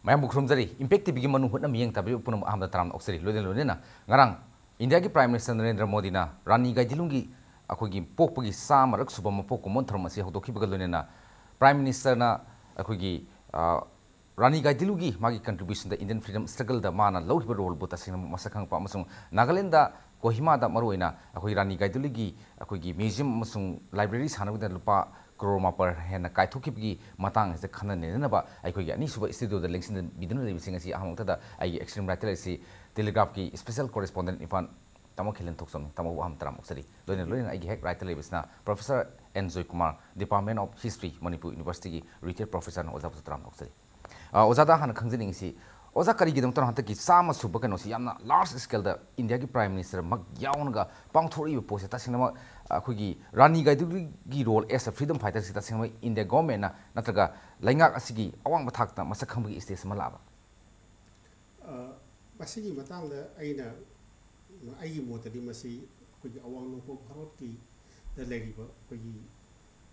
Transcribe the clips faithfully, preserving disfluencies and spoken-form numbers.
ꯃꯌꯥꯝꯕꯨ ꯈꯨꯔꯨꯝꯖꯔꯤ꯫ Impact ꯇꯤꯚꯤꯒꯤ ꯃꯅꯨꯡ ꯍꯨꯠꯅ ꯃꯤꯠꯌꯦꯡ ꯇꯥꯕꯤꯔꯤꯕ ꯄꯨꯝꯅꯃꯛ ꯑꯍꯥꯟꯕꯗ ꯇꯔꯥꯝꯅ ꯑꯣꯛꯆꯔꯤ꯫ ꯂꯣꯏꯅ ꯂꯣꯏꯅꯅ ꯉꯔꯥꯡ ꯏꯟꯗꯤꯌꯥꯒꯤ Prime Minister ꯅꯔꯦꯟꯗ꯭ꯔ ꯃꯣꯗꯤꯅ ꯔꯥꯅꯤ ꯒꯥꯏꯗꯤꯟꯂꯨꯒꯤ ꯑꯩꯈꯣꯏꯒꯤ ꯄꯣꯛꯄꯒꯤ ꯆꯥꯝꯃꯔꯛ ꯁꯨꯕ ꯃꯄꯣꯛ ꯀꯨꯝꯑꯣꯟ ꯊꯧꯔꯝ ꯑꯁꯤ ꯍꯧꯗꯣꯛꯈꯤꯕꯒ ꯂꯣꯏꯅꯅ Prime Minister ꯅ ꯑꯩꯈꯣꯏꯒꯤ, ꯑ, ꯔꯥꯅꯤ ꯒꯥꯏꯗꯤꯟꯂꯨꯒꯤ ꯃꯥꯒꯤ contribution ꯗ Indian freedom struggle ꯗ ꯃꯥꯅ ꯂꯧꯈꯤꯕ role ꯕꯨ ꯇꯁꯦꯡꯅ ꯃꯁꯛ ꯈꯪꯉꯛꯄ ꯑꯃꯁꯨꯡ ꯅꯥꯒꯥꯂꯦꯟꯗ ꯀꯣꯍꯤꯃꯥꯗ ꯃꯔꯨꯑꯣꯏꯅ ꯑꯩꯈꯣꯏ ꯔꯥꯅꯤ ꯒꯥꯏꯗꯤꯟꯂꯨꯒꯤ ꯑꯩꯈꯣꯏꯒꯤ museum ꯑꯃꯁꯨꯡ library ꯁꯥꯟꯅꯕꯒꯤꯗꯃꯛ ꯂꯨꯄꯥ ꯀ꯭ꯔꯣꯔ ꯃꯥꯄꯜ ꯍꯦꯟꯅ ꯀꯥꯏꯊꯣꯛꯈꯤꯕꯒꯤ ꯃꯇꯥꯡ ꯑꯁꯤꯗ ꯈꯟꯅ ꯅꯩꯅꯅꯕ ꯑꯩꯈꯣꯏꯒꯤ ꯑꯅꯤꯁꯨꯕ studio ꯗ ꯂꯦꯡꯁꯤꯟꯕꯤꯗꯨꯅ ꯂꯩꯕꯁꯤꯡ ꯑꯁꯤ ꯑꯍꯥꯟꯕ ꯃꯛꯇꯗ ꯑꯩꯒꯤ extreme writer ꯑꯁꯤ Telegraph ꯀꯤ special correspondent ꯏꯝꯐꯥꯜ ꯇꯥꯃꯣ ꯈꯦꯂꯦꯟ ꯊꯣꯛꯆꯣꯝꯅꯤ꯫ ꯇꯥꯃꯣꯕꯨ ꯑꯍꯥꯟꯕ ꯇꯔꯥꯝ ꯑꯣꯛꯆꯔꯤ꯫ ꯂꯣꯏꯅ ꯂꯣꯏꯅꯅ ꯑꯩꯒꯤ ꯍꯦꯛ right ꯇ ꯂꯩꯕꯁꯤꯅ Professor N Joykumar, Department of History, Manipur University ꯒꯤ retired professor ꯅ꯫ ꯑꯣꯖꯥꯕꯨꯁꯨ ꯇꯔꯥꯝꯅ ꯑꯣꯛꯆꯔꯤ꯫ ꯑ, ꯑꯣꯖꯥꯗ ꯍꯥꯟꯅ ꯈꯪꯖꯅꯤꯡꯉꯤꯁꯤ, ꯑꯣꯖꯥ, ꯀꯔꯤꯒꯤꯗꯃꯛꯇꯅꯣ ꯍꯟꯗꯛꯀꯤ ꯆꯥꯝꯃ ꯁꯨꯕ ꯀꯩꯅꯣꯁꯤ ꯌꯥꯝꯅ large scale ꯗ ꯏꯟꯗꯤꯌꯥꯒꯤ Prime Minister ꯃꯛ ꯌꯥꯎꯅꯒ ꯄꯥꯡꯊꯣꯔꯛꯏꯕ ꯄꯣꯠꯁꯦ? ꯇꯁꯦꯡꯅꯃꯛ ꯑꯩꯈꯣꯏꯒꯤ ꯔꯥꯅꯤ ꯒꯥꯏꯗꯨꯒꯤ role as a freedom fighter ꯁꯤ ꯇꯁꯦꯡꯅꯃꯛ ꯏꯟꯗꯤꯌꯥ government ꯅ ꯅꯠꯇ꯭ꯔꯒ ꯂꯩꯉꯥꯛ ꯑꯁꯤꯒꯤ ꯑꯋꯥꯡꯕ ꯊꯥꯛꯇ ꯃꯁꯛ ꯈꯪꯕꯒꯤ stage ꯑꯃ ꯂꯥꯛꯑꯕ? ꯑ, ꯃꯁꯤꯒꯤ ꯃꯇꯥꯡꯗ ꯑꯩꯅ, ꯑꯩꯒꯤ ꯃꯣꯠꯇꯗꯤ ꯃꯁꯤ ꯑꯩꯈꯣꯏꯒꯤ ꯑꯋꯥꯡ ꯅꯣꯡꯄꯣꯛ ꯚꯥꯔꯠꯀꯤꯗ ꯂꯩꯔꯤꯕ ꯑꯩꯈꯣꯏꯒꯤ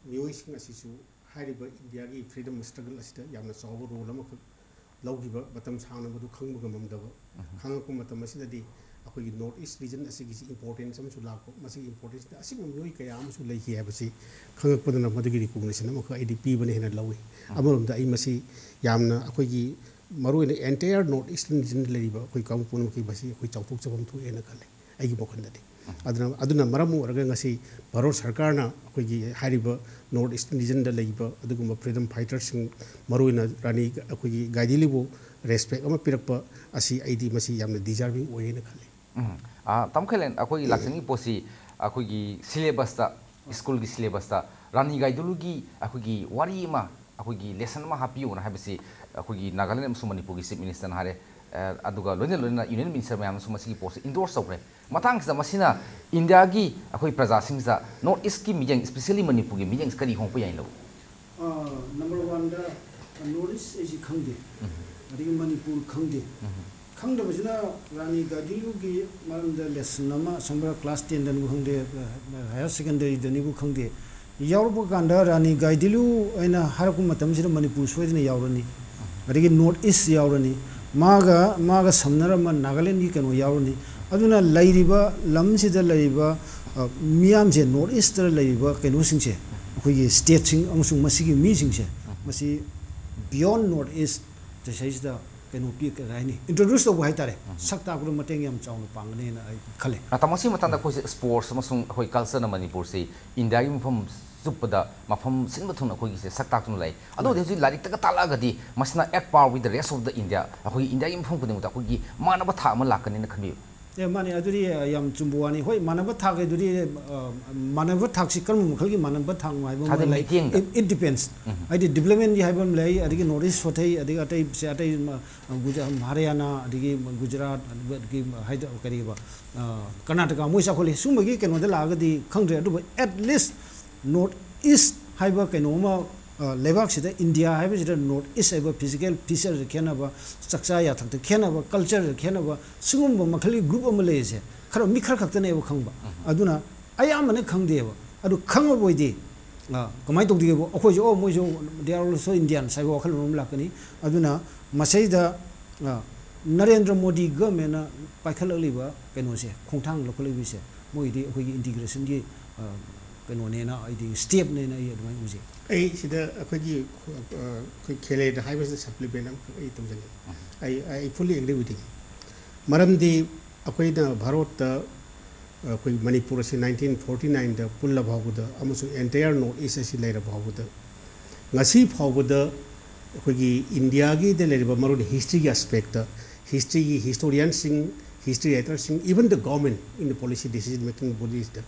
ꯃꯤꯑꯣꯏꯁꯤꯡ ꯑꯁꯤꯁꯨ ꯍꯥꯏꯔꯤꯕ ꯏꯟꯗꯤꯌꯥꯒꯤ freedom struggle ꯑꯁꯤꯗ ꯌꯥꯝꯅ ꯆꯥꯎꯕ role ꯑꯃꯈꯛ ꯂꯧꯈꯤꯕ, ꯃꯇꯝ ꯁꯥꯡꯅ ꯃꯗꯨ ꯈꯪꯕ ꯉꯝꯂꯝꯗꯕ, ꯈꯪꯉꯛꯄ ꯃꯇꯝ ꯑꯁꯤꯗꯗꯤ ꯑꯩꯈꯣꯏꯒꯤ North East region ꯑꯁꯤꯒꯤꯁꯤ importance ꯑꯃꯁꯨ ꯂꯥꯛꯄ, ꯃꯁꯤꯒꯤ importance ꯗ ꯑꯁꯤꯒꯨꯝꯕ ꯃꯤꯑꯣꯏ ꯀꯌꯥ ꯑꯃꯁꯨ ꯂꯩꯈꯤ ꯍꯥꯏꯕꯁꯤ ꯈꯪꯉꯛꯄꯗꯨꯅ ꯃꯗꯨꯒꯤ recognition ꯑꯃꯈꯛ ꯑꯩꯗꯤ ꯄꯤꯕꯅ ꯍꯦꯟꯅ ꯂꯧꯏ꯫ ꯑꯃꯔꯣꯝꯗ ꯑꯩ ꯃꯁꯤ ꯌꯥꯝꯅ ꯑꯩꯈꯣꯏꯒꯤ ꯃꯔꯨꯑꯣꯏꯅ entire North Eastern region ꯗ ꯂꯩꯔꯤꯕ ꯑꯩꯈꯣꯏ ꯀꯥꯡꯂꯨꯞ ꯄꯨꯝꯅꯃꯛꯀꯤ ꯃꯁꯤ ꯑꯩꯈꯣꯏ ꯆꯥꯎꯊꯣꯛꯆꯐꯝ ꯊꯣꯛꯑꯦꯅ ꯈꯜꯂꯤ ꯑꯩꯒꯤ ꯋꯥꯈꯜꯗꯗꯤ꯫ ꯑꯗꯨꯅ, ꯑꯗꯨꯅ ꯃꯔꯝ ꯑꯣꯏꯔꯒ ꯉꯁꯤ ꯚꯥꯔꯠ ꯁꯔꯀꯥꯔꯅ ꯑꯩꯈꯣꯏꯒꯤ ꯍꯥꯏꯔꯤꯕ North Eastern region ꯗ ꯂꯩꯕ ꯑꯗꯨꯒꯨꯝꯕ freedom fighter ꯁꯤꯡ, ꯃꯔꯨꯑꯣꯏꯅ ꯔꯥꯅꯤ ꯑꯩꯈꯣꯏꯒꯤ ꯒꯥꯏꯗꯤꯟꯂꯨꯕꯨ respect ꯑꯃ ꯄꯤꯔꯛꯄ ꯑꯁꯤ ꯑꯩꯗꯤ ꯃꯁꯤ ꯌꯥꯝꯅ deserving ꯑꯣꯏꯌꯦꯅ ꯈꯜꯂꯤ꯫ ꯎꯝ꯫ ꯑ, ꯇꯥꯃꯣ ꯈꯦꯂꯦꯟ, ꯑꯩꯈꯣꯏꯒꯤ ꯂꯥꯛꯆꯅꯤꯡꯉꯤꯕ ꯄꯣꯠꯁꯤ ꯑꯩꯈꯣꯏꯒꯤ syllabus ꯇ, school ꯒꯤ syllabus ꯇ ꯔꯥꯅꯤ ꯒꯥꯏꯗꯨꯟꯂꯨꯒꯤ ꯑꯩꯈꯣꯏꯒꯤ ꯋꯥꯔꯤ ꯑꯃ, ꯑꯩꯈꯣꯏꯒꯤ lesson ꯑꯃ ꯍꯥꯞꯄꯤꯌꯣꯅ ꯍꯥꯏꯕꯁꯤ ꯑꯩꯈꯣꯏꯒꯤ ꯅꯥꯒꯥꯂꯦꯟ ꯑꯃꯁꯨꯡ ꯃꯅꯤꯄꯨꯔꯒꯤ Chief Minister ꯅ ꯍꯥꯏꯔꯦ, ꯑ, ꯑꯗꯨꯒ ꯂꯣꯏꯅ ꯂꯣꯏꯅꯅ Union Minister ꯃꯌꯥꯝꯅꯁꯨ ꯃꯁꯤꯒꯤ ꯄꯣꯠꯁꯤ endorse ꯇꯧꯈ꯭ꯔꯦ꯫ ꯃꯇꯥꯡꯁꯤꯗ ꯃꯁꯤꯅ ꯏꯟꯗꯤꯌꯥꯒꯤ ꯑꯩꯈꯣꯏ ꯄ꯭ꯔꯖꯥꯁꯤꯡꯁꯤꯗ, North East ꯀꯤ ꯃꯤꯠꯌꯦꯡ, especially ꯃꯅꯤꯄꯨꯔꯒꯤ ꯃꯤꯠꯌꯦꯡꯁꯤ ꯀꯔꯤ ꯍꯣꯡꯉꯛꯄ ꯌꯥꯏꯅ ꯂꯧꯏ? ꯑ, number one ꯗ North East ꯑꯩꯁꯤ ꯈꯪꯗꯦ, ꯑꯗꯒꯤ ꯃꯅꯤꯄꯨꯔ ꯈꯪꯗꯦ꯫ ꯈꯪꯗꯕꯁꯤꯅ ꯔꯥꯅꯤ ꯒꯥꯏꯗꯤꯟꯂꯨꯒꯤ ꯃꯔꯝꯗ lesson ꯑꯃ ꯑꯁꯣꯝꯗ class ten ꯗꯅꯤꯕꯨ ꯈꯪꯗꯦ, higher secondary ꯗꯅꯤꯕꯨ ꯈꯪꯗꯦ, ꯌꯥꯎꯔꯛꯄ ꯀꯥꯟꯗ ꯔꯥꯅꯤ ꯒꯥꯏꯗꯤꯟꯂꯨ ꯑꯩꯅ ꯍꯥꯏꯔꯛꯄ ꯃꯇꯝꯁꯤꯗ ꯃꯅꯤꯄꯨꯔ ꯁꯣꯏꯗꯅ ꯌꯥꯎꯔꯅꯤ꯫ ꯑꯗꯒꯤ ꯅꯣꯔꯠ ꯏꯁ ꯌꯥꯎꯔꯅꯤ, ꯃꯥꯒ ꯃꯥꯒ ꯁꯝꯅꯔꯝꯕ ꯅꯥꯒꯥꯂꯦꯟꯒꯤ ꯀꯩꯅꯣ ꯌꯥꯎꯔꯅꯤ꯫ ꯑꯗꯨꯅ ꯂꯩꯔꯤꯕ ꯂꯝꯁꯤꯗ ꯂꯩꯔꯤꯕ ꯃꯤꯌꯥꯝꯁꯦ, ꯅꯣꯔꯠ ꯏꯁꯇ ꯂꯩꯔꯤꯕ ꯀꯩꯅꯣꯁꯤꯡꯁꯦ, ꯑꯩꯈꯣꯏꯒꯤ ꯁ꯭ꯇꯦꯠꯁꯤꯡ ꯑꯃꯁꯨꯡ ꯃꯁꯤꯒꯤ ꯃꯤꯁꯤꯡꯁꯦ, ꯃꯁꯤ ꯕꯤꯌꯣꯟ ꯅꯣꯔꯠ ꯏꯁ ꯁꯤꯗꯩꯁꯤꯗ ꯀꯩꯅꯣ ꯄꯤ, ꯀꯩ ꯍꯥꯏꯅꯤ, ꯏꯟꯇ꯭ꯔꯣꯗ꯭ꯌꯨꯁ ꯇꯧꯕ ꯍꯥꯏꯇꯥꯔꯦ, ꯁꯛ ꯇꯥꯛꯄꯗ ꯃꯇꯦꯡ ꯌꯥꯝ ꯆꯥꯎꯅ ꯄꯥꯡꯒꯅꯤꯅ ꯑꯩ ꯈꯜꯂꯤ꯫ ꯃꯇꯝ ꯑꯁꯤꯒꯤ ꯃꯇꯥꯡꯗ ꯑꯩꯈꯣꯏꯁꯦ ꯁ꯭ꯄꯣꯔꯠꯁ ꯑꯃꯁꯨꯡ ꯑꯩꯈꯣꯏ ꯀꯜꯆꯔꯅ ꯃꯅꯤꯄꯨꯔꯁꯤ ꯏꯟꯗꯤꯌꯥꯒꯤ ꯃꯐꯝ ꯆꯨꯞꯄꯗ ꯃꯐꯝ ꯁꯤꯟꯕ ꯊꯨꯡꯅ ꯑꯩꯈꯣꯏꯒꯤꯁꯦ ꯁꯛ ꯇꯥꯛꯇꯨꯅ ꯂꯩ꯫ ꯑꯗꯨꯕꯨꯗꯤ ꯍꯧꯖꯤꯛ ꯂꯥꯏꯔꯤꯛꯇꯒ ꯇꯥꯛꯂꯛꯑꯒꯗꯤ ꯃꯁꯤꯅ at par with the rest of the India, ꯑꯩꯈꯣꯏꯒꯤ ꯏꯟꯗꯤꯌꯥꯒꯤ ꯃꯐꯝ ꯈꯨꯗꯤꯡꯃꯛꯇ ꯑꯩꯈꯣꯏꯒꯤ ꯃꯥꯟꯅꯕ ꯊꯥꯛ ꯑꯃ ꯂꯥꯛꯀꯅꯤꯅ ꯈꯟꯕꯤꯕ꯭ꯔꯥ? ꯑꯦ, ꯃꯥꯅꯦ, ꯑꯗꯨꯗꯤ ꯌꯥꯝ ꯆꯨꯝꯕ ꯋꯥꯅꯤ꯫ ꯍꯣꯏ, ꯃꯥꯟꯅꯕ ꯊꯥꯛ ꯍꯥꯏꯗꯨꯗꯤ, ꯃꯥꯟꯅꯕ ꯊꯥꯛꯁꯤ ꯀꯔꯝꯕ ꯃꯈꯜꯒꯤ ꯃꯥꯟꯅꯕ ꯊꯥꯛꯅꯣ ꯍꯥꯏꯕ ꯑꯃ ꯂꯩ꯫ It depends꯫ ꯍꯥꯏꯗꯤ ꯗꯤꯕꯂꯞꯃꯦꯟꯒꯤ ꯍꯥꯏꯕ ꯑꯃ ꯂꯩ, ꯑꯗꯒꯤ ꯅꯣꯔꯠ ꯏꯁ ꯁꯣꯊꯩ, ꯑꯗꯒꯤ ꯑꯇꯩꯁꯦ, ꯑꯇꯩ ꯍꯔꯤꯌꯥꯅꯥ, ꯑꯗꯒꯤ ꯒꯨꯖꯔꯥꯠ, ꯑꯗꯒꯤ ꯀꯔꯤꯕ, ꯀꯔꯅꯥꯇꯀꯥ ꯃꯣꯏ ꯆꯥꯎꯈꯠꯂꯤ꯫ ꯁꯨꯝꯕꯒꯤ ꯀꯩꯅꯣꯗ ꯂꯥꯛꯑꯒꯗꯤ ꯈꯪꯗ꯭ꯔꯦ, ꯑꯗꯨꯕꯨ at least ꯅꯣꯔꯠ ꯏꯁ ꯍꯥꯏꯕ ꯀꯩꯅꯣ ꯑꯃ, ꯂꯩꯕꯥꯛꯁꯤꯗ, ꯏꯟꯗꯤꯌꯥ ꯍꯥꯏꯕꯁꯤꯗ ꯅꯣꯔꯠ ꯏꯁ ꯍꯥꯏꯕ ꯐꯤꯖꯤꯀꯦꯜ ꯐꯤꯆꯔꯗ ꯈꯦꯠꯅꯕ, ꯆꯥꯛꯆꯥ ꯌꯥꯊꯛꯇ ꯈꯦꯠꯅꯕ, ꯀꯜꯆꯔꯗ ꯈꯦꯠꯅꯕ, ꯁꯤꯒꯨꯝꯕ ꯃꯈꯜꯒꯤ ꯒ꯭ꯔꯨꯞ ꯑꯃ ꯂꯩꯔꯤꯁꯦ ꯈꯔ ꯃꯤ ꯈꯔ ꯈꯛꯇꯅꯦꯕ ꯈꯪꯕ꯫ ꯑꯗꯨꯅ ꯑꯌꯥꯝꯕꯅ ꯈꯪꯗꯦꯕ꯫ ꯑꯗꯨ ꯈꯪꯉꯕ ꯑꯣꯏꯗꯤ ꯀꯃꯥꯏꯅ ꯇꯧꯗꯣꯏꯕ? ꯑꯩꯈꯣꯏꯁꯨ, "ꯑꯣ, ꯃꯣꯏꯁꯨ, they are also Indians" ꯍꯥꯏꯕ ꯋꯥꯈꯜꯂꯣꯟ ꯑꯃ ꯂꯥꯛꯀꯅꯤ꯫ ꯑꯗꯨꯅ ꯃꯁꯤꯗ ꯅꯔꯦꯟꯗ꯭ꯔ ꯃꯣꯗꯤ ꯒꯚꯔꯟꯃꯦꯟꯅ ꯄꯥꯏꯈꯠꯂꯛꯂꯤꯕ ꯀꯩꯅꯣꯁꯦ, ꯈꯣꯡꯊꯥꯡ ꯂꯧꯈꯠꯂꯛꯂꯤꯕꯁꯦ, ꯃꯣꯏꯒꯤꯗꯤ ꯑꯩꯈꯣꯏꯒꯤ ꯏꯟꯇꯤꯒ꯭ꯔꯦꯁꯟꯒꯤ ꯀꯩꯅꯣꯅꯦꯅ, ꯑꯩꯗꯤ ꯁ꯭ꯇꯦꯞꯅꯦꯅ ꯑꯩ ꯑꯗꯨꯃꯥꯏꯅ ꯎꯖꯩ꯫ ꯑꯩ ꯁꯤꯗ ꯑꯩꯈꯣꯏꯒꯤ, ꯑꯩꯈꯣꯏ ꯈꯦꯂꯦꯗ ꯍꯥꯏꯕꯁꯤꯗ ꯁꯄ꯭ꯂꯤꯃꯦꯟ ꯑꯃꯈꯛ ꯑꯩ ꯇꯧꯖꯒꯦ꯫ ꯑꯩ, I fully agree with him꯫ ꯃꯔꯝꯗꯤ ꯑꯩꯈꯣꯏꯅ ꯚꯥꯔꯠꯇ, ꯑꯩꯈꯣꯏ ꯃꯅꯤꯄꯨꯔ ꯑꯁꯤ nineteen forty nineꯗ ꯄꯨꯜꯂ ꯐꯥꯎꯕꯗ ꯑꯃꯁꯨꯡ entire North East ꯑꯁꯤ ꯂꯩꯔ ꯐꯥꯎꯕꯗ, ꯉꯁꯤ ꯐꯥꯎꯕꯗ ꯑꯩꯈꯣꯏꯒꯤ ꯏꯟꯗꯤꯌꯥꯒꯤꯗ ꯂꯩꯔꯤꯕ ꯃꯔꯨ ꯑꯣꯏꯅ ꯍꯤꯁꯇ꯭ꯔꯤꯒꯤ ꯑꯦꯁꯄꯦꯛꯇ, ꯍꯤꯁꯇ꯭ꯔꯤꯒꯤ ꯍꯤꯁꯇꯣꯔꯤꯌꯟꯁꯤꯡ, ꯍꯤꯁꯇ꯭ꯔꯤ ꯔꯥꯏꯇꯔꯁꯤꯡ, even the government in the policy decision making bodiesꯗ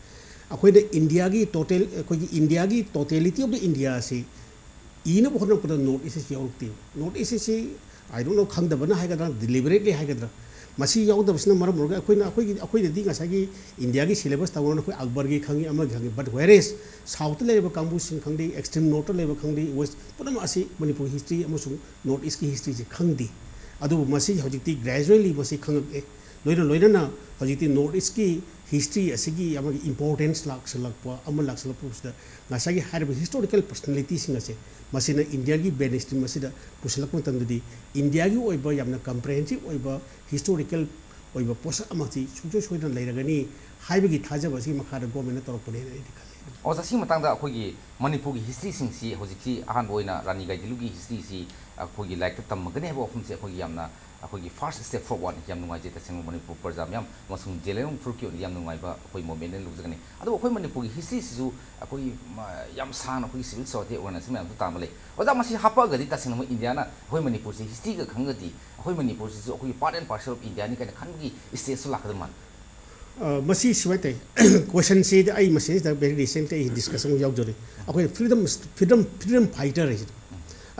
ꯑꯩꯈꯣꯏꯅ ꯏꯟꯗꯤꯌꯥꯒꯤ total, ꯑꯩꯈꯣꯏꯒꯤ ꯏꯟꯗꯤꯌꯥꯒꯤ totality of the India ꯑꯁꯤ ꯏꯅꯕ ꯍꯣꯠꯅꯔꯛꯄꯗ North East ꯑꯁꯤ ꯌꯥꯎꯔꯛꯇꯦꯕ꯫ North East ꯑꯁꯤ, I don't know, ꯈꯪꯗꯕꯅ ꯍꯥꯏꯒꯗ꯭ꯔꯥ, deliberately ꯍꯥꯏꯒꯗ꯭ꯔꯥ, ꯃꯁꯤ ꯌꯥꯎꯗꯕꯁꯤꯅ ꯃꯔꯝ ꯑꯣꯏꯔꯒ ꯑꯩꯈꯣꯏꯅ, ꯑꯩꯈꯣꯏꯒꯤ, ꯑꯩꯈꯣꯏꯗꯗꯤ ꯉꯁꯥꯏꯒꯤ ꯏꯟꯗꯤꯌꯥꯒꯤ syllabus ꯇꯧꯔꯒ ꯑꯩꯈꯣꯏ ꯑꯛꯕꯔꯒꯤ ꯈꯪꯉꯤ, ꯑꯃꯒꯤ ꯈꯪꯉꯤ, but whereas Southꯇ ꯂꯩꯔꯤꯕ ꯀꯥꯡꯕꯨꯁꯤꯡ ꯈꯪꯗꯦ, extreme Northꯇ ꯂꯩꯕ ꯈꯪꯗꯦ, West, ꯄꯨꯝꯅꯃꯛ ꯑꯁꯤ ꯃꯅꯤꯄꯨꯔꯒꯤ history ꯑꯃꯁꯨꯡ North Eastꯀꯤ historyꯁꯤ ꯈꯪꯗꯦ꯫ ꯑꯗꯨꯕꯨ ꯃꯁꯤ ꯍꯧꯖꯤꯛꯇꯤ gradually ꯃꯁꯤ ꯈꯪꯉꯛꯑꯦ꯫ ꯂꯣꯏꯅ ꯂꯣꯏꯅꯅ ꯍꯧꯖꯤꯛꯇꯤ ꯅꯣꯔꯠ ꯏꯁꯀꯤ ꯍꯤꯁꯇ꯭ꯔꯤ ꯑꯁꯤꯒꯤ ꯑꯃꯒꯤ ꯏꯝꯄꯣꯔꯇꯦꯟꯁ ꯂꯥꯛꯁꯤꯜꯂꯛꯄ ꯑꯃ ꯂꯥꯛꯁꯤꯜꯂꯛꯄꯁꯤꯗ ꯉꯁꯥꯏꯒꯤ ꯍꯥꯏꯔꯤꯕ ꯍꯤꯁꯇꯣꯔꯤꯀꯦꯜ ꯄꯔꯁꯅꯦꯂꯤꯇꯤꯁꯤꯡ ꯑꯁꯦ ꯃꯁꯤꯅ ꯏꯟꯗꯤꯌꯥꯒꯤ ꯕꯦꯟ ꯁ꯭ꯇ꯭ꯔꯤꯝ ꯑꯁꯤꯗ ꯄꯨꯁꯤꯜꯂꯛꯄ ꯃꯇꯝꯗꯗꯤ ꯏꯟꯗꯤꯌꯥꯒꯤ ꯑꯣꯏꯕ ꯌꯥꯝꯅ ꯀꯝꯄ꯭ꯔꯦꯍꯦꯟꯁꯤꯞ ꯑꯣꯏꯕ ꯍꯤꯁꯇꯣꯔꯤꯀꯦꯜ ꯑꯣꯏꯕ ꯄꯣꯠꯁꯛ ꯑꯃꯁꯤ ꯁꯨꯡꯁꯣꯏ ꯁꯣꯏꯗꯅ ꯂꯩꯔꯒꯅꯤ ꯍꯥꯏꯕꯒꯤ ꯊꯥꯖꯕ ꯑꯁꯤꯒꯤ ꯃꯈꯥꯗ ꯒꯣꯔꯃꯦꯟꯅ ꯇꯧꯔꯛꯄꯅꯦꯅ ꯑꯩꯗꯤ ꯈꯜꯂꯤ꯫ ꯑꯣꯖꯥ, ꯁꯤꯒꯤ ꯃꯇꯥꯡꯗ ꯑꯩꯈꯣꯏꯒꯤ ꯃꯅꯤꯄꯨꯔꯒꯤ ꯍꯤꯁꯇ꯭ꯔꯤꯁꯤꯡꯁꯤ ꯍꯧꯖꯤꯛꯁꯤ ꯑꯍꯥꯟꯕ ꯑꯣꯏꯅ ꯔꯥꯅꯤ ꯒꯥꯏꯗꯤꯟꯂꯤꯌꯨꯒꯤ ꯍꯤꯁꯇ꯭ꯔꯤꯁꯤ ꯑꯩꯈꯣꯏꯒꯤ ꯂꯥꯏꯔꯤꯛꯇ ꯇꯝꯃꯒꯅꯤ ꯍꯥꯏꯕ ꯋꯥꯐꯝꯁꯦ ꯑꯩꯈꯣꯏꯒꯤ ꯌꯥꯝꯅ ꯑꯩꯈꯣꯏꯒꯤ ꯐꯥꯔꯁ ꯁ꯭ꯇꯦꯞ ꯐꯣꯔꯋꯥꯔꯗ꯫ ꯌꯥꯝ ꯅꯨꯡꯉꯥꯏꯖꯩ ꯇꯁꯦꯡꯅ ꯃꯅꯤꯄꯨꯔ ꯄ꯭ꯔꯖꯥ ꯃꯌꯥꯝ ꯑꯃꯁꯨꯡ ꯖꯦꯂꯦꯔꯣꯡ ꯐꯨꯔꯨꯞꯀꯤ ꯑꯣꯏꯅ ꯌꯥꯝ ꯅꯨꯡꯉꯥꯏꯕ ꯑꯩꯈꯣꯏ ꯃꯣꯃꯦꯟꯅꯦ ꯂꯧꯖꯒꯅꯤ꯫ ꯑꯗꯨꯕꯨ ꯑꯩꯈꯣꯏ ꯃꯅꯤꯄꯨꯔꯒꯤ ꯍꯤꯁꯇ꯭ꯔꯤꯁꯤꯁꯨ ꯑꯩꯈꯣꯏꯒꯤ ꯃ-, ꯌꯥꯝ ꯁꯥꯡꯅ ꯑꯩꯈꯣꯏꯒꯤ ꯁꯤꯚꯤꯜ ꯁꯣꯁꯥꯏꯇꯤ ꯑꯣꯔꯒꯅꯥꯏꯖꯦꯁꯟ ꯃꯌꯥꯝꯁꯨ ꯇꯥꯟꯕ ꯂꯩ꯫ ꯑꯣꯖꯥ, ꯃꯁꯤ ꯍꯥꯞꯄꯛꯑꯒꯗꯤ ꯇꯁꯦꯡꯅ ꯃꯣꯏ ꯏꯟꯗꯤꯌꯥꯅ ꯑꯩꯈꯣꯏ ꯃꯅꯤꯄꯨꯔꯁꯤ ꯍꯤꯁꯇ꯭ꯔꯤꯒ ꯈꯪꯉꯒꯗꯤ ꯑꯩꯈꯣꯏ ꯃꯅꯤꯄꯨꯔꯁꯤꯁꯨ ꯑꯩꯈꯣꯏꯒꯤ part and parcel of ꯏꯟꯗꯤꯌꯥꯅꯤ ꯀꯥꯏꯅ ꯈꯟꯕꯒꯤ ꯁ꯭ꯇꯦꯖꯁꯨ ꯂꯥꯛꯀꯗꯕ ꯃꯥꯜꯂꯤ꯫ ꯑ, ꯃꯁꯤ ꯁꯨꯃꯥꯏꯅ ꯇꯧꯏ꯫ ꯀꯣꯏꯁꯟꯁꯤꯗ ꯑꯩ ꯃꯁꯤꯗꯩꯁꯤꯗ ꯚꯦꯔꯤ ꯔꯤꯁꯦꯟꯠꯂꯤ ꯑꯩ ꯗꯤꯁꯀꯁꯟ ꯌꯥꯎꯖꯔꯤ꯫ ꯑꯩꯈꯣꯏ ꯐ꯭ꯔꯤꯗꯝ ꯐ꯭ꯔꯤꯗꯝ ꯐ꯭ꯔꯤꯗꯝ ꯐꯥꯏꯇꯔ ꯍꯥꯏꯁꯤꯗꯤ,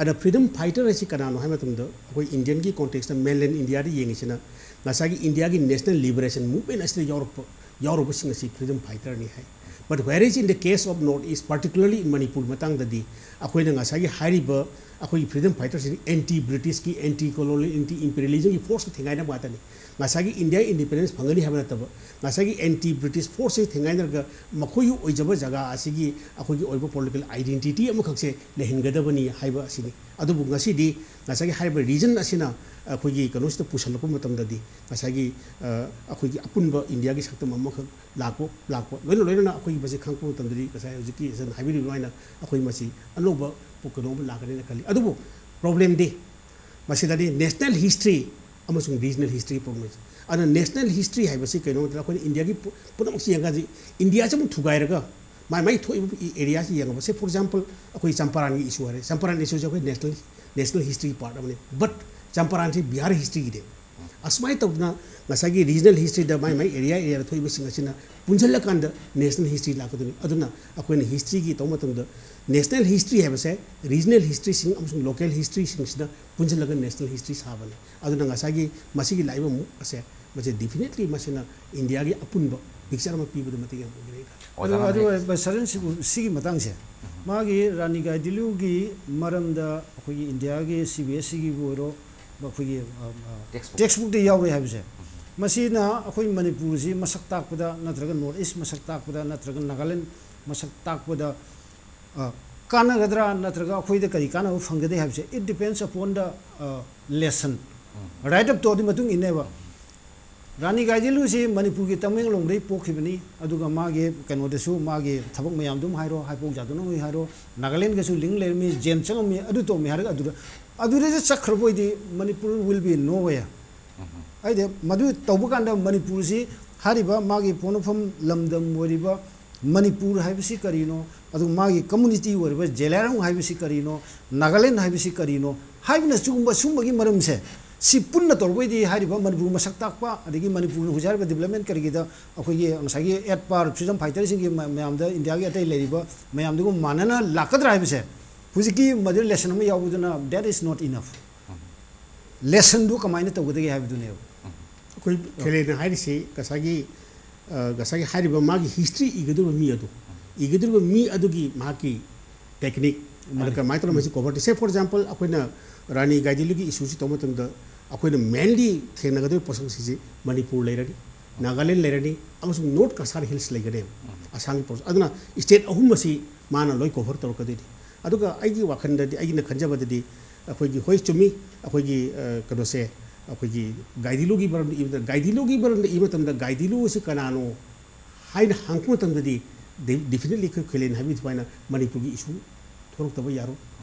ꯑꯗ ꯐ꯭ꯔꯤꯗꯝ ꯐꯥꯏꯇꯔ ꯍꯥꯏꯁꯤ ꯀꯅꯥꯅꯣ ꯍꯥꯏꯕ ꯃꯇꯝꯗ ꯑꯩꯈꯣꯏ ꯏꯟꯗꯤꯌꯟꯒꯤ ꯀꯣꯟꯇꯦꯛꯁꯇ ꯃꯦꯟꯂꯦꯟ ꯏꯟꯗꯤꯌꯥꯗ ꯌꯦꯡꯉꯤꯁꯤꯅ ꯉꯁꯥꯏꯒꯤ ꯏꯟꯗꯤꯌꯥꯒꯤ ꯅꯦꯁꯅꯦꯜ ꯂꯤꯕꯔꯦꯁꯟ ꯃꯨꯚꯃꯦꯟ ꯑꯁꯤꯗ ꯌꯥꯎꯔꯛꯄ ꯌꯥꯎꯔꯨꯕꯁꯤꯡ ꯑꯁꯤ ꯐ꯭ꯔꯤꯗꯝ ꯐꯥꯏꯇꯔꯅꯤ ꯍꯥꯏ꯫ But whereas in the case of North East, particularly in Manipur ꯃꯇꯥꯡꯗꯗꯤ ꯑꯩꯈꯣꯏꯅ ꯉꯁꯥꯏꯒꯤ ꯍꯥꯏꯔꯤꯕ ꯑꯩꯈꯣꯏꯒꯤ ꯐ꯭ꯔꯤꯗꯝ ꯐꯥꯏꯇꯔꯁꯤꯗꯤ ꯑꯦꯟꯇꯤ ꯕ꯭ꯔꯤꯇꯤꯁꯀꯤ, ꯑꯦꯟꯇꯤ ꯀꯣꯂꯣꯅꯤꯌꯦꯜ, ꯑꯦꯟꯇꯤ ꯏꯝꯄꯤꯔꯤꯌꯦꯂꯤꯖꯝꯒꯤ ꯐꯣꯔꯁꯀ ꯊꯦꯡꯒꯥꯏꯅꯕ ꯉꯥꯛꯇꯅꯤ꯫ ꯉꯁꯥꯏꯒꯤ ꯏꯟꯗꯤꯌꯥ ꯏꯟꯗꯤꯄꯦꯟꯗꯦꯟꯁ ꯐꯪꯒꯅꯤ ꯍꯥꯏꯕ ꯅꯠꯇꯕ, ꯉꯁꯥꯏꯒꯤ ꯑꯦꯟꯇꯤ ꯕ꯭ꯔꯤꯇꯤꯁ ꯐꯣꯔꯁꯁꯤ ꯊꯦꯡꯒꯥꯏꯅꯔꯒ ꯃꯈꯣꯏꯒꯤ ꯑꯣꯏꯖꯕ ꯖꯒꯥ ꯑꯁꯤꯒꯤ ꯑꯩꯈꯣꯏꯒꯤ ꯑꯣꯏꯕ ꯄꯣꯂꯤꯇꯤꯀꯦꯜ ꯑꯥꯏꯗꯦꯟꯇꯤꯇꯤ ꯑꯃꯈꯛꯁꯦ ꯂꯩꯍꯟꯒꯗꯕꯅꯤ ꯍꯥꯏꯕ ꯑꯁꯤꯅꯤ꯫ ꯑꯗꯨꯕꯨ ꯉꯁꯤꯗꯤ ꯉꯁꯥꯏꯒꯤ ꯍꯥꯏꯔꯤꯕ ꯔꯤꯖꯟ ꯑꯁꯤꯅ ꯑꯩꯈꯣꯏꯒꯤ ꯀꯩꯅꯣꯁꯤꯗ ꯄꯨꯁꯜꯂꯛꯄ ꯃꯇꯝꯗꯗꯤ ꯉꯁꯥꯏꯒꯤ, ꯑ, ꯑꯩꯈꯣꯏꯒꯤ ꯑꯄꯨꯟꯕ ꯏꯟꯗꯤꯌꯥꯒꯤ ꯁꯛꯇꯝ ꯑꯃꯈꯛ ꯂꯥꯛꯄ ꯂꯥꯛꯄ ꯂꯣꯏꯅ ꯂꯣꯏꯅꯅ ꯑꯩꯈꯣꯏꯒꯤ ꯃꯁꯤ ꯈꯪꯉꯛꯄ ꯃꯇꯝꯗꯗꯤ ꯉꯁꯥꯏ ꯍꯧꯖꯤꯛꯀꯤ ꯁꯟ ꯍꯥꯏꯕꯤꯔꯤꯕ ꯑꯗꯨꯃꯥꯏꯅ ꯑꯩꯈꯣꯏ ꯃꯁꯤ ꯑꯅꯧꯕ ꯄꯣ-, ꯀꯩꯅꯣ ꯑꯃ ꯂꯥꯛꯀꯅꯤꯅ ꯈꯜꯂꯤ꯫ ꯑꯗꯨꯕꯨ ꯄ꯭ꯔꯣꯕ꯭ꯂꯦꯝꯗꯤ ꯃꯁꯤꯗꯗꯤ ꯅꯦꯁꯅꯦꯜ ꯍꯤꯁꯇ꯭ꯔꯤ ꯑꯃꯁꯨꯡ ꯔꯤꯖꯅꯦꯜ ꯍꯤꯁꯇ꯭ꯔꯤ ꯄ꯭ꯔꯣꯕ꯭ꯂꯦꯝ꯫ ꯑꯗꯨꯅ ꯅꯦꯁꯅꯦꯜ ꯍꯤꯁꯇ꯭ꯔꯤ ꯍꯥꯏꯕꯁꯤ ꯀꯩꯅꯣ ꯍꯥꯏꯕꯗ ꯑꯩꯈꯣꯏꯅ ꯏꯟꯗꯤꯌꯥꯒꯤ ꯄꯨ-, ꯄꯨꯝꯅꯃꯛꯁꯤ ꯌꯦꯡꯀꯥꯟꯗ ꯏꯟꯗꯤꯌꯥꯁꯤ ꯑꯃꯨꯛ ꯊꯨꯒꯥꯏꯔꯒ ꯃꯥꯏ ꯃꯥꯏ ꯊꯣꯛꯏꯕ ꯑꯦꯔꯤꯌꯥꯁꯤ ꯌꯦꯡꯉꯕ, ꯁꯦ ꯐꯣꯔ ꯑꯦꯛꯖꯥꯝꯄꯜ ꯑꯩꯈꯣꯏ ꯆꯝꯄꯥꯔꯥꯟꯒꯤ ꯏꯁꯨ ꯍꯥꯏꯔꯦ, ꯆꯝꯄꯥꯔꯥꯟ ꯏꯁꯨꯁꯦ ꯑꯩꯈꯣꯏ ꯅꯦꯁꯅꯦꯜ ꯅꯦꯁꯅꯦꯜ ꯍꯤꯁꯇ꯭ꯔꯤꯒꯤ ꯄꯥꯔꯠ ꯑꯃꯅꯤ꯫ ꯕꯠ ꯆꯝꯄꯥꯔꯥꯟꯁꯤ ꯕꯤꯍꯥꯔ ꯍꯤꯁꯇ꯭ꯔꯤꯒꯤꯅꯦ꯫ ꯑꯁꯨꯃꯥꯏꯅ ꯇꯧꯗꯅ ꯉꯁꯥꯏꯒꯤ ꯔꯤꯖꯅꯦꯜ ꯍꯤꯁꯇ꯭ꯔꯤꯗ ꯃꯥꯏ ꯃꯥꯏ ꯑꯦꯔꯤꯌꯥ ꯑꯦꯔꯤꯌꯥꯗ ꯊꯣꯛꯏꯕꯁꯤꯡ ꯑꯁꯤꯅ ꯄꯨꯟꯁꯤꯜꯂꯀꯥꯟꯗ ꯅꯦꯁꯅꯦꯜ ꯍꯤꯁꯇ꯭ꯔꯤ ꯂꯥꯛꯀꯗꯣꯏꯅꯤ꯫ ꯑꯗꯨꯅ ꯑꯩꯈꯣꯏꯅ ꯍꯤꯁꯇ꯭ꯔꯤꯒꯤ ꯇꯧꯕ ꯃꯇꯝꯗ ꯅꯦꯁꯅꯦꯜ ꯍꯤꯁꯇ꯭ꯔꯤ ꯍꯥꯏꯕꯁꯦ ꯔꯤꯖꯅꯦꯜ ꯍꯤꯁꯇ꯭ꯔꯤꯁꯤꯡ ꯑꯃꯁꯨꯡ ꯂꯣꯀꯦꯜ ꯍꯤꯁꯇ꯭ꯔꯤꯁꯤꯡꯁꯤꯅ ꯄꯨꯟꯁꯤꯜꯂꯒ ꯅꯦꯁꯅꯦꯜ ꯍꯤꯁꯇ꯭ꯔꯤ ꯁꯥꯕꯅꯤ꯫ ꯑꯗꯨꯅ ꯉꯁꯥꯏꯒꯤ ꯃꯁꯤꯒꯤ ꯂꯥꯛꯏꯕ ꯃꯨ-, ꯑꯁꯦ ꯃꯁꯤ ꯗꯤꯐꯤꯅꯦꯠꯂꯤ ꯃꯁꯤꯅ ꯏꯟꯗꯤꯌꯥꯒꯤ ꯑꯄꯨꯟꯕ ꯄꯤꯛꯆꯔ ꯑꯃ ꯄꯤꯕꯗ ꯃꯇꯦꯡ ꯌꯥꯝ ꯑꯣꯏꯒꯅꯤ ꯈꯜꯂꯤ꯫ ꯑꯣꯖꯥ ꯑꯗꯨ, ꯑꯗꯨ ꯃꯥꯅ ꯕꯁꯔꯟ ꯁꯤꯕꯨ ꯁꯤꯒꯤ ꯃꯇꯥꯡꯁꯦ ꯃꯥꯒꯤ ꯔꯥꯅꯤ ꯒꯥꯏꯗꯤꯟꯂꯤꯌꯨꯒꯤ ꯃꯔꯝꯗ ꯑꯩꯈꯣꯏꯒꯤ ꯏꯟꯗꯤꯌꯥꯒꯤ ꯁꯤ ꯕꯤ ꯑꯦꯁ ꯁꯤꯒꯤꯕꯨ ꯑꯣꯏꯔꯣ, ꯑꯩꯈꯣꯏꯒꯤ, ꯑ, ꯑ, Textbook. ꯇꯦꯛꯁꯕꯨꯛꯇ ꯌꯥꯎꯔꯦ ꯍꯥꯏꯕꯁꯦ, ꯃꯁꯤꯅ ꯑꯩꯈꯣꯏ ꯃꯅꯤꯄꯨꯔꯁꯤ ꯃꯁꯛ ꯇꯥꯛꯄꯗ, ꯅꯠꯇ꯭ꯔꯒ North East ꯃꯁꯛ ꯇꯥꯛꯄꯗ, ꯅꯠꯇ꯭ꯔꯒ ꯅꯥꯒꯥꯂꯦꯟ ꯃꯁꯛ ꯇꯥꯛꯄꯗ, ꯑ, ꯀꯥꯟꯅꯒꯗ꯭ꯔꯥ, ꯅꯠꯇ꯭ꯔꯒ ꯑꯩꯈꯣꯏꯗ ꯀꯔꯤ ꯀꯥꯟꯅꯕ ꯐꯪꯒꯗꯦ ꯍꯥꯏꯕꯁꯦ, it depends upon the, ꯑ, lesson꯫ Write up ꯇꯧꯔꯗꯤ ꯃꯇꯨꯡ ꯏꯟꯅꯦꯕ꯫ ꯔꯥꯅꯤ ꯒꯥꯏꯗꯤꯟꯂꯨꯁꯤ ꯃꯅꯤꯄꯨꯔꯒꯤ ꯇꯃꯦꯡꯂꯣꯡꯗꯒꯤ ꯄꯣꯛꯈꯤꯕꯅꯤ, ꯑꯗꯨꯒ ꯃꯥꯒꯤ ꯀꯩꯅꯣꯗꯁꯨ, ꯃꯥꯒꯤ ꯊꯕꯛ ꯃꯌꯥꯝꯗꯨꯝ ꯍꯥꯏꯔꯣ, ꯍꯥꯏꯄꯣꯛ ꯖꯥꯗꯨꯅ ꯍꯥꯏꯔꯣ, ꯅꯥꯒꯥꯂꯦꯟꯒꯁꯨ link ꯂꯩꯔꯝꯃꯤ, ꯖꯦꯟ ꯆꯪꯉꯝꯃꯤ, ꯑꯗꯨ ꯇꯧꯔꯝꯃꯤ ꯍꯥꯏꯔꯒ ꯑꯗꯨꯗ, ꯑꯗꯨꯗ ꯆꯠꯈ꯭ꯔꯕ ꯑꯣꯏꯗꯤ ꯃꯅꯤꯄꯨꯔ will be nowhere꯫ ꯍꯥꯏꯗꯤ ꯃꯗꯨ ꯇꯧꯕ ꯀꯥꯟꯗ ꯃꯅꯤꯄꯨꯔꯁꯤ, ꯍꯥꯏꯔꯤꯕ ꯃꯥꯒꯤ ꯄꯣꯛꯅꯐꯝ ꯂꯝꯗꯝ ꯑꯣꯏꯔꯤꯕ ꯃꯅꯤꯄꯨꯔ ꯍꯥꯏꯕꯁꯤ ꯀꯔꯤꯅꯣ, ꯑꯗꯨꯒ ꯃꯥꯒꯤ community ꯑꯣꯏꯔꯤꯕ ꯖꯦꯂꯤꯌꯥꯡꯔꯣꯡ ꯍꯥꯏꯕꯁꯤ ꯀꯔꯤꯅꯣ, ꯅꯥꯒꯥꯂꯦꯟ ꯍꯥꯏꯕꯁꯤ ꯀꯔꯤꯅꯣ ꯍꯥꯏꯕꯅꯆꯤꯡꯕ ꯁꯨꯝꯕꯒꯤ ꯃꯔꯝꯁꯦ, ꯁꯤ ꯄꯨꯟꯅ ꯇꯧꯔꯕ ꯑꯣꯏꯗꯤ ꯍꯥꯏꯔꯤꯕ ꯃꯅꯤꯄꯨꯔ ꯃꯁꯛ ꯇꯥꯛꯄ, ꯑꯗꯒꯤ ꯃꯅꯤꯄꯨꯔꯅ ꯍꯧꯖꯤꯛ ꯍꯥꯏꯔꯤꯕ development ꯀꯔꯤꯒꯤꯗ ꯑꯩꯈꯣꯏꯒꯤ ꯉꯁꯥꯏꯒꯤ eight power freedom fighterꯁꯤꯡꯒꯤ ꯃ-, ꯃꯌꯥꯝꯗ, ꯏꯟꯗꯤꯌꯥꯒꯤ ꯑꯇꯩ ꯂꯩꯔꯤꯕ ꯃꯌꯥꯝꯗꯨꯒ ꯃꯥꯟꯅꯅ ꯂꯥꯛꯀꯗ꯭ꯔꯥ ꯍꯥꯏꯕꯁꯦ, ꯍꯧꯖꯤꯛꯀꯤ ꯃꯗꯨ lesson ꯑꯃ ꯌꯥꯎꯕꯗꯨꯅ, that is not enough꯫ Lessonꯗꯨ ꯀꯃꯥꯏꯅ ꯇꯧꯒꯗꯒꯦ ꯍꯥꯏꯕꯗꯨꯅꯦꯕ꯫ ꯑꯩꯈꯣꯏ ꯈꯦꯂꯦꯟ ꯍꯥꯏꯔꯤꯁꯤ ꯉꯁꯥꯏꯒꯤ, ꯑ, ꯉꯁꯥꯏꯒꯤ ꯍꯥꯏꯔꯤꯕ ꯃꯥꯒꯤ history ꯏꯒꯗꯧꯔꯤꯕ ꯃꯤ ꯑꯗꯨ, ꯏꯒꯗꯧꯔꯤꯕ ꯃꯤ ꯑꯗꯨꯒꯤ ꯃꯍꯥꯛꯀꯤ technique, ꯑꯗ ꯃꯥꯅꯤ꯫ ꯀꯃꯥꯏꯅ ꯇꯧꯔꯒ ꯃꯁꯤ cover ꯇꯧ-, say for example, ꯑꯩꯈꯣꯏꯅ ꯔꯥꯅꯤ ꯒꯥꯏꯗꯤꯟꯂꯨꯒꯤ issueꯁꯤ ꯇꯧꯕ ꯃꯇꯝꯗ ꯑꯩꯈꯣꯏꯅ mainly ꯊꯦꯡꯅꯒꯗꯧꯔꯤꯕ ꯄꯣꯠꯁꯛꯁꯤꯡꯁꯤ ꯃꯅꯤꯄꯨꯔ ꯂꯩꯔꯅꯤ, ꯅꯥꯒꯥꯂꯦꯟ ꯂꯩꯔꯅꯤ, ꯑꯃꯁꯨꯡ North Cachar Hillsꯂꯩꯒꯅꯦꯕ꯫ ꯑꯁꯥꯝꯒꯤ ꯄꯣꯠꯁꯛ ꯑꯗꯨꯅ state ꯑꯍꯨꯝ ꯑꯁꯤ ꯃꯥꯅ ꯂꯣꯏ cover ꯇꯧꯔꯛꯀꯗꯣꯏꯅꯤ꯫ ꯑꯗꯨꯒ ꯑꯩꯒꯤ ꯋꯥꯈꯜꯗꯗꯤ, ꯑꯩꯅ ꯈꯟꯖꯕꯗꯗꯤ, ꯑꯩꯈꯣꯏꯒꯤ, ꯍꯣꯏ, ꯆꯨꯝꯃꯤ, ꯑꯩꯈꯣꯏꯒꯤ, ꯑ, ꯀꯩꯅꯣꯁꯦ, ꯑꯩꯈꯣꯏꯒꯤ ꯒꯥꯏꯗꯤꯟꯂꯨꯒꯤ ꯃꯔꯝꯗ ꯏꯕꯗ, ꯒꯥꯏꯗꯤꯟꯂꯨꯒꯤ ꯃꯔꯝꯗ ꯏꯕ ꯃꯇꯝꯗ ꯒꯥꯏꯗꯤꯟꯂꯨ ꯑꯁꯤ ꯀꯅꯥꯅꯣ ꯍꯥꯏꯅ ꯍꯪꯉꯛꯄ ꯃꯇꯝꯗꯗꯤ, de-, definitely ꯑꯩꯈꯣꯏ ꯈꯦꯂꯦꯟ ꯍꯥꯏꯕꯤ ꯑꯗꯨꯃꯥꯏꯅ ꯃꯅꯤꯄꯨꯔꯒꯤ issue ꯊꯣꯛꯂꯛꯇꯕ ꯌꯥꯔꯣꯏ꯫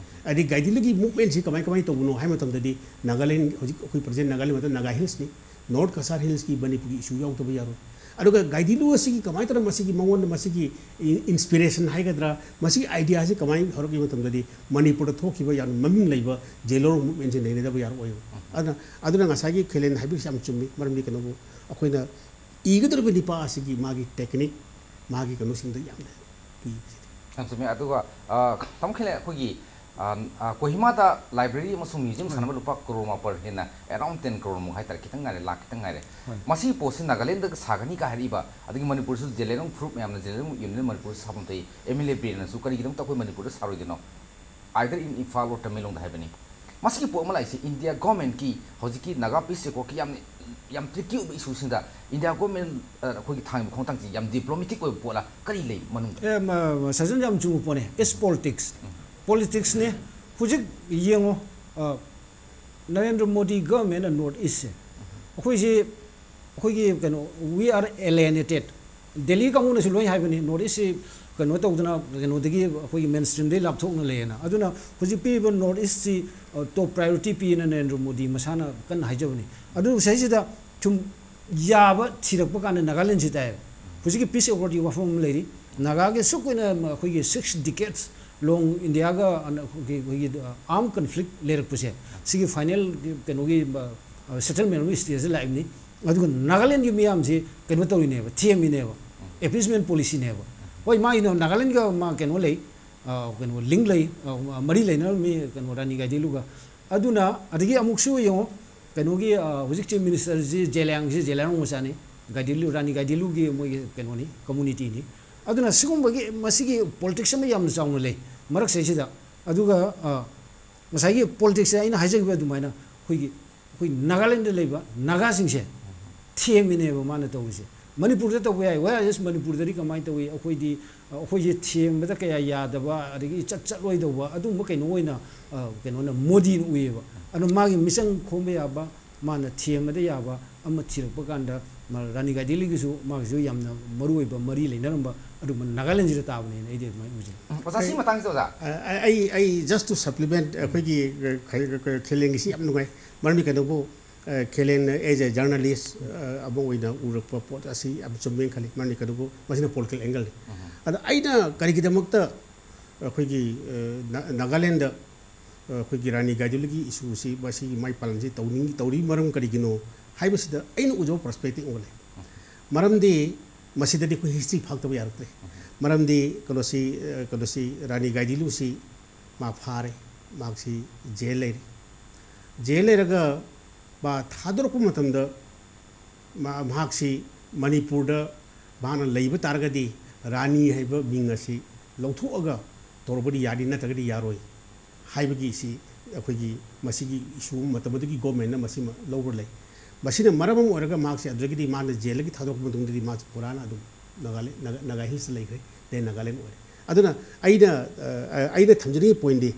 ꯑꯗꯩ ꯒꯥꯏꯗꯤꯟꯂꯨꯒꯤ movementꯁꯤ ꯀꯃꯥꯏ, ꯀꯃꯥꯏꯅ ꯇꯧꯕꯅꯣ ꯍꯥꯏꯕ ꯃꯇꯝꯗꯗꯤ, ꯅꯥꯒꯥꯂꯦꯟ, ꯍꯧꯖꯤꯛ ꯑꯩꯈꯣꯏ present ꯅꯥꯒꯥꯂꯦꯟ ꯃꯇꯝꯗ ꯅꯥꯒꯥ Hillsꯅꯤ, North Cachar Hillsꯀꯤ ꯃꯅꯤꯄꯨꯔꯒꯤ issue ꯌꯥꯎꯗꯕ ꯌꯥꯔꯣꯏ꯫ ꯑꯗꯨꯒ ꯒꯥꯏꯗꯤꯟꯂꯨ ꯑꯁꯤꯒꯤ ꯀꯃꯥꯏꯅ ꯇꯧꯔꯒ ꯃꯁꯤꯒꯤ ꯃꯉꯣꯟꯗ ꯃꯁꯤꯒꯤ ꯏ-, inspiration ꯍꯥꯏꯒꯗ꯭ꯔꯥ, ꯃꯁꯤꯒꯤ ideaꯁꯤ ꯀꯃꯥꯏꯅ ꯍꯧꯔꯛꯏ ꯃꯇꯝꯗꯗꯤ, ꯃꯅꯤꯄꯨꯔꯗ ꯊꯣꯛꯈꯤꯕ ꯌꯥꯝꯅ ꯃꯃꯤꯡ ꯂꯩꯕ ꯖꯦꯂꯤꯌꯥꯡꯔꯣꯡ movementꯁꯤ ꯅꯩꯅꯗꯕ ꯌꯥꯔꯣꯏ꯫ ꯑꯗꯨꯅ, ꯑꯗꯨꯅ ꯉꯁꯥꯏꯒꯤ ꯈꯦꯂꯦꯟ ꯍꯥꯏꯕꯤꯔꯤꯁꯤ ꯌꯥꯝ ꯆꯨꯝꯃꯤ꯫ ꯃꯔꯝꯗꯤ ꯀꯩꯅꯣꯕꯨ, ꯑꯩꯈꯣꯏꯅ ꯏꯒꯗꯧꯔꯤꯕ ꯅꯤꯄꯥ ꯑꯁꯤꯒꯤ ꯃꯥꯒꯤ technique, ꯃꯥꯒꯤ ꯀꯩꯅꯣꯁꯤꯡꯗ ꯌꯥꯝꯅ ꯄꯤꯕꯁꯤꯗꯤ꯫ ꯌꯥꯝ ꯆꯨꯝꯃꯦ꯫ ꯑꯗꯨꯒ, ꯑ, ꯇꯥꯃꯣ ꯈꯦꯂꯦꯟ, ꯑꯩꯈꯣꯏꯒꯤ, ꯑ, ꯑ, ꯀꯣꯍꯤꯃꯥꯗ library ꯑꯃꯁꯨꯡ museum ꯁꯥꯟꯅꯕ ꯂꯨꯄꯥ ꯀꯔꯣꯔ ꯃꯥꯄꯜ ꯍꯦꯟꯅ, around ten crore ꯃꯨꯛ ꯍꯥꯏꯇꯥꯔꯦ, ꯈꯤꯇꯪ ꯉꯥꯏꯔꯦ, ꯂꯥꯛ ꯈꯤꯇꯪ ꯉꯥꯏꯔꯦ꯫ ꯍꯣꯏ꯫ ꯃꯁꯤꯒꯤ ꯄꯣꯠꯁꯤ ꯅꯥꯒꯥꯂꯦꯟꯗ ꯁꯥꯒꯅꯤ ꯀꯥꯏ ꯍꯥꯏꯔꯛꯏꯕ, ꯑꯗꯒꯤ ꯃꯅꯤꯄꯨꯔꯁꯨ ꯖꯦꯂꯤꯌꯥꯡꯔꯣꯡ ꯐꯨꯔꯨꯞ ꯃꯌꯥꯝꯅ, ꯖꯦꯂꯤꯌꯥꯡꯔꯣꯡ ꯌꯨꯅꯤꯌꯟ ꯃꯅꯤꯄꯨꯔꯗ ꯁꯥꯐꯝ ꯊꯣꯛꯏ, MLA ꯕꯤꯔꯦꯟꯅꯁꯨ ꯀꯔꯤꯒꯤꯗꯃꯛꯇ ꯑꯩꯈꯣꯏ ꯃꯅꯤꯄꯨꯔꯗ ꯁꯥꯔꯣꯏꯗꯣꯏꯅꯣ? Either in Imphal or ꯇꯃꯦꯡꯂꯣꯡꯗ ꯍꯥꯏꯕꯅꯤ꯫ ꯃꯁꯤꯒꯤ ꯄꯣꯠ ꯑꯃ ꯂꯥꯛꯏꯁꯦ ꯏꯟꯗꯤꯌꯥ governmentꯀꯤ ꯍꯧꯖꯤꯛꯀꯤ ꯅꯥꯒꯥ peace accordꯀꯤ ꯌꯥꯝꯅ ꯌꯥꯝ ꯇ꯭ꯔꯤꯀꯤ ꯑꯣꯏꯕ ꯏꯁꯨꯁꯤꯡꯗ ꯏꯟꯗꯤꯌꯥ ꯒꯣꯔꯃꯦꯟ ꯑꯩꯈꯣꯏꯒꯤ ꯊꯥꯡꯕ ꯈꯣꯡꯊꯥꯡꯁꯤ ꯌꯥꯝ ꯗꯤꯄ꯭ꯂꯣꯃꯦꯇꯤꯛ ꯑꯣꯏꯕ ꯄꯣꯠꯂ, ꯀꯔꯤ ꯂꯩ ꯃꯅꯨꯡꯗ? ꯑꯦ, ꯃ- ꯃ- ꯁꯖꯟ, ꯌꯥꯝ ꯆꯨꯝꯕ ꯄꯣꯠꯅꯦ꯫ It's politics. ꯄꯣꯂꯤꯇꯤꯛꯁꯅꯦ꯫ ꯍꯧꯖꯤꯛ ꯌꯦꯡꯉꯣ, ꯑ, ꯅꯔꯦꯟꯗ꯭ꯔ ꯃꯣꯗꯤ ꯒꯚꯔꯟꯃꯦꯟꯅ ꯅꯣꯔꯠ ꯏꯁꯁꯦ, ꯑꯩꯈꯣꯏꯁꯤ, ꯑꯩꯈꯣꯏꯒꯤ ꯀꯩꯅꯣ, we are alienated. ꯗꯦꯜꯂꯤ ꯀꯥꯡꯕꯨꯅꯁꯨ ꯂꯣꯏ ꯍꯥꯏꯕꯅꯤ, ꯅꯣꯔꯠ ꯏꯁꯁꯤ ꯀꯩꯅꯣ ꯇꯧꯗꯅ, ꯀꯩꯅꯣꯗꯒꯤ, ꯑꯩꯈꯣꯏꯒꯤ ꯃꯦꯟ ꯁ꯭ꯇ꯭ꯔꯤꯝꯗꯒꯤ ꯂꯥꯞꯊꯣꯛꯅ ꯂꯩꯌꯦꯅ꯫ ꯑꯗꯨꯅ ꯍꯧꯖꯤꯛ ꯄꯤꯔꯤꯕ ꯅꯣꯔꯠ ꯏꯁꯁꯤ, ꯑ, ꯇꯣꯞ ꯄ꯭ꯔꯥꯏꯌꯣꯔꯤꯇꯤ ꯄꯤꯅ ꯅꯔꯦꯟꯗ꯭ꯔ ꯃꯣꯗꯤ ꯃꯁꯥꯅ ꯀꯟꯅ ꯍꯥꯏꯖꯕꯅꯤ꯫ ꯑꯗꯨ ꯁꯤꯗꯩꯁꯤꯗ ꯁꯨꯝ ꯌꯥꯕ ꯊꯤꯔꯛꯄ ꯀꯥꯟꯗ ꯅꯥꯒꯥꯂꯦꯟꯁꯤ ꯇꯥꯏꯌꯦꯕ꯫ ꯍꯧꯖꯤꯛꯀꯤ ꯄꯤꯁ ꯑꯦꯀꯣꯔꯗꯀꯤ ꯋꯥꯐꯝ ꯑꯃ ꯂꯩꯔꯤ꯫ ꯅꯥꯒꯥꯒꯤ ꯑꯁꯨꯛ ꯀꯨꯏꯅ ꯑꯩꯈꯣꯏꯒꯤ six decades long ꯏꯟꯗꯤꯌꯥꯒ ꯑꯩꯈꯣꯏꯒꯤ, ꯑꯩꯈꯣꯏꯒꯤ, ꯑ, armed conflict ꯂꯩꯔꯛꯄꯁꯦ, ꯁꯤꯒꯤ ꯐꯥꯏꯅꯦꯜ ꯀꯩꯅꯣꯒꯤ, ꯑ, ꯁꯦꯇꯜꯃꯦꯟ ꯑꯃꯒꯤ ꯁ꯭ꯇꯦꯖꯇ ꯂꯥꯛꯏꯕꯅꯤ꯫ ꯑꯗꯨꯒ ꯅꯥꯒꯥꯂꯦꯟꯒꯤ ꯃꯤꯌꯥꯝꯁꯤ ꯀꯩꯅꯣ ꯇꯧꯔꯤꯅꯦꯕ, ꯊꯦꯝꯃꯤꯅꯦꯕ, ꯑꯦꯄꯤꯁꯃꯦꯟ ꯄꯣꯂꯤꯁꯤꯅꯦꯕ꯫ ꯍꯣꯏ, ꯃꯥꯒꯤꯅ ꯅꯥꯒꯥꯂꯦꯟꯒ ꯃꯥ ꯀꯩꯅꯣ ꯂꯩ, ꯑ, ꯀꯩꯅꯣ, ꯂꯤꯡ ꯂꯩ, ꯑ, ꯃꯔꯤ ꯂꯩꯅꯔꯝꯃꯤ ꯀꯩꯅꯣ ꯔꯥꯅꯤ ꯒꯥꯏꯗꯤꯟꯂꯤꯌꯨꯒ꯫ ꯑꯗꯨꯅ ꯑꯗꯒꯤ ꯑꯃꯨꯛꯁꯨ ꯌꯦꯡꯉꯣ, ꯀꯩꯅꯣꯒꯤ, ꯑ, ꯍꯧꯖꯤꯛ ꯆꯤꯐ ꯃꯤꯅꯤꯁꯇꯔꯁꯤ ꯖꯦꯂꯤꯌꯥꯡꯁꯤ ꯖꯦꯂꯤꯌꯥꯡꯔꯣꯡ ꯃꯆꯥꯅꯤ, ꯒꯥꯏꯗꯤꯟꯂꯤꯌꯨ, ꯔꯥꯅꯤ ꯒꯥꯏꯗꯤꯟꯂꯤꯌꯨꯒꯤ ꯃꯣꯏꯒꯤ ꯀꯩꯅꯣꯅꯤ, ꯀꯝꯃꯨꯅꯤꯇꯤꯅꯤ꯫ ꯑꯗꯨꯅ ꯁꯤꯒꯨꯝꯕꯒꯤ, ꯃꯁꯤꯒꯤ ꯄꯣꯂꯤꯇꯤꯛꯁ ꯑꯃ ꯌꯥꯝꯅ ꯆꯥꯎꯅ ꯂꯩ ꯃꯔꯛꯁꯤꯗꯩꯁꯤꯗ꯫ ꯑꯗꯨꯒ, ꯑ, ꯉꯁꯥꯏꯒꯤ ꯄꯣꯂꯤꯇꯤꯛꯁꯁꯦ ꯑꯩꯅ ꯍꯥꯏꯖꯈꯤꯕ ꯑꯗꯨꯃꯥꯏꯅ ꯑꯩꯈꯣꯏꯒꯤ, ꯑꯩꯈꯣꯏ ꯅꯥꯒꯥꯂꯦꯟꯗ ꯂꯩꯕ ꯅꯥꯒꯥꯁꯤꯡꯁꯦ ꯊꯦꯝꯃꯤꯅꯦꯕ ꯃꯥꯅ ꯇꯧꯔꯤꯁꯦ꯫ ꯃꯅꯤꯄꯨꯔꯗ ꯇꯧꯕ ꯌꯥꯏ꯫ Whereas ꯃꯅꯤꯄꯨꯔꯗꯗꯤ ꯀꯃꯥꯏꯅ ꯇꯧꯏ? ꯑꯩꯈꯣꯏꯗꯤ, ꯑ, ꯑꯩꯈꯣꯏꯁꯦ ꯊꯦꯝꯕꯗ ꯀꯌꯥ ꯌꯥꯗꯕ, ꯑꯗꯒꯤ ꯏꯆꯠ ꯆꯠꯂꯣꯏꯗꯧꯕ ꯑꯗꯨꯒꯨꯝꯕ ꯀꯩꯅꯣ ꯑꯣꯏꯅ, ꯑ, ꯀꯩꯅꯣꯅ, ꯃꯣꯗꯤꯅ ꯎꯏꯌꯦꯕ꯫ ꯑꯗꯣ ꯃꯥꯒꯤ ꯃꯤꯆꯪ ꯈꯣꯝꯕ ꯌꯥꯕ, ꯃꯥꯅ ꯊꯦꯝꯕꯗ ꯌꯥꯕ ꯑꯃ ꯊꯤꯔꯛꯄ ꯀꯥꯟꯗ, ꯃꯥ ꯔꯥꯅꯤ ꯒꯥꯏꯗꯤꯟꯂꯤꯌꯨꯒꯤꯁꯨ ꯃꯥꯒꯤꯁꯨ ꯌꯥꯝꯅ ꯃꯔꯨ ꯑꯣꯏꯕ ꯃꯔꯤ ꯂꯩꯅꯔꯝꯕ ꯑꯗꯨꯒꯨꯝꯕ ꯅꯥꯒꯥꯂꯦꯟꯁꯤꯗ ꯇꯥꯕꯅꯦꯅ ꯑꯩꯗꯤ ꯑꯗꯨꯃꯥꯏꯅ ꯎꯖꯩ꯫ ꯎꯝ, ꯑꯣꯖꯥ, ꯁꯤ ꯃꯇꯥꯡꯁꯤꯗ ꯑꯣꯖꯥ꯫ ꯑ, ꯑꯩ, ꯑꯩ just to supplement, ꯑꯩꯈꯣꯏꯒꯤ, ꯑ, ꯈ-, ꯈ-, ꯈꯦꯂꯦꯟꯒꯤꯁꯤ ꯌꯥꯝ ꯅꯨꯡꯉꯥꯏ꯫ ꯃꯔꯝꯗꯤ ꯀꯩꯅꯣꯕꯨ, ꯑ, ꯈꯦꯂꯦꯟ as a journalist, ꯑ, ꯑꯃ ꯑꯣꯏꯅ ꯎꯔꯛꯄ ꯄꯣꯠ ꯑꯁꯤ ꯌꯥꯝ ꯆꯨꯝꯃꯦꯅ ꯈꯜꯂꯤ꯫ ꯃꯔꯝꯗꯤ ꯀꯩꯅꯣꯕꯨ, ꯃꯁꯤꯅ ꯄꯣꯂꯤꯇꯤꯀꯦꯜ ꯑꯦꯡꯒꯜꯅꯤ꯫ ꯑꯗ ꯑꯩꯅ ꯀꯔꯤꯒꯤꯗꯃꯛꯇ ꯑꯩꯈꯣꯏꯒꯤ, ꯑ, ꯅꯥ-, ꯅꯥꯒꯥꯂꯦꯟꯗ, ꯑ, ꯑꯩꯈꯣꯏꯒꯤ ꯔꯥꯅꯤ ꯒꯥꯏꯗꯤꯟꯂꯤꯌꯨꯒꯤ ꯏꯁꯨꯁꯤ, ꯃꯁꯤꯒꯤ ꯃꯥꯏ ꯄꯥꯂꯟꯁꯤ ꯇꯧꯅꯤꯡ-, ꯇꯧꯔꯤ ꯃꯔꯝ ꯀꯔꯤꯒꯤꯅꯣ ꯍꯥꯏꯕꯁꯤꯗ ꯑꯩꯅ ꯎꯖꯕ ꯄꯔꯁꯄꯦꯛꯇꯤꯞ ꯑꯃ ꯂꯩ꯫ ꯃꯔꯝꯗꯤ ꯃꯁꯤꯗꯗꯤ ꯑꯩꯈꯣꯏ ꯍꯤꯁꯇ꯭ꯔꯤ ꯐꯥꯛꯇꯕ ꯌꯥꯔꯛꯇ꯭ꯔꯦ꯫ ꯃꯔꯝꯗꯤ ꯀꯩꯅꯣꯁꯤ, ꯑ, ꯀꯩꯅꯣꯁꯤ, ꯔꯥꯅꯤ ꯒꯥꯏꯗꯤꯟꯂꯤꯌꯨꯁꯤ ꯃꯥ ꯐꯥꯔꯦ, ꯃꯍꯥꯛꯁꯤ ꯖꯦꯜ ꯂꯩꯔꯤ꯫ ꯖꯦꯜ ꯂꯩꯔꯒ ꯃꯥ ꯊꯥꯗꯣꯔꯛꯄ ꯃꯇꯝꯗ ꯃꯥ-, ꯃꯍꯥꯛꯁꯤ ꯃꯅꯤꯄꯨꯔꯗ ꯃꯍꯥꯛꯅ ꯂꯩꯕ ꯇꯥꯔꯒꯗꯤ ꯔꯥꯅꯤ ꯍꯥꯏꯕ ꯃꯤꯡ ꯑꯁꯤ ꯂꯧꯊꯣꯛꯑꯒ ꯇꯧꯔꯕꯗꯤ ꯌꯥꯅꯤ, ꯅꯠꯇ꯭ꯔꯒꯗꯤ ꯌꯥꯔꯣꯏ ꯍꯥꯏꯕꯒꯤ ꯁꯤ ꯑꯩꯈꯣꯏꯒꯤ ꯃꯁꯤꯒꯤ ꯏꯁꯨ ꯑꯃ ꯃꯇꯝ ꯑꯗꯨꯒꯤ ꯒꯣꯔꯃꯦꯟꯅ ꯃꯁꯤꯃ ꯂꯧꯔ ꯂꯩ꯫ ꯃꯁꯤꯅ ꯃꯔꯝ ꯑꯃ ꯑꯣꯏꯔꯒ ꯃꯍꯥꯛꯁꯦ ꯑꯗꯨꯗꯒꯤꯗꯤ ꯃꯥꯅ ꯖꯦꯜꯗꯒꯤ ꯊꯥꯗꯣꯔꯛꯄ ꯃꯇꯨꯡꯗꯗꯤ ꯃꯥꯁꯦ ꯄꯨꯔꯥꯅ ꯑꯗꯨꯝ ꯅꯥꯒꯥꯂꯦꯟ, ꯅꯥꯒꯥ, ꯅꯥꯒꯥ ꯍꯤꯜꯁꯇ ꯂꯩꯈ꯭ꯔꯦ, ꯗꯦꯟ ꯅꯥꯒꯥꯂꯦꯟ ꯑꯣꯏꯔꯦ꯫ ꯑꯗꯨꯅ ꯑꯩꯅ, ꯑ, ꯑꯩꯅ ꯊꯝꯖꯅꯤꯡꯉꯤ ꯄꯣꯏꯟꯗꯤ,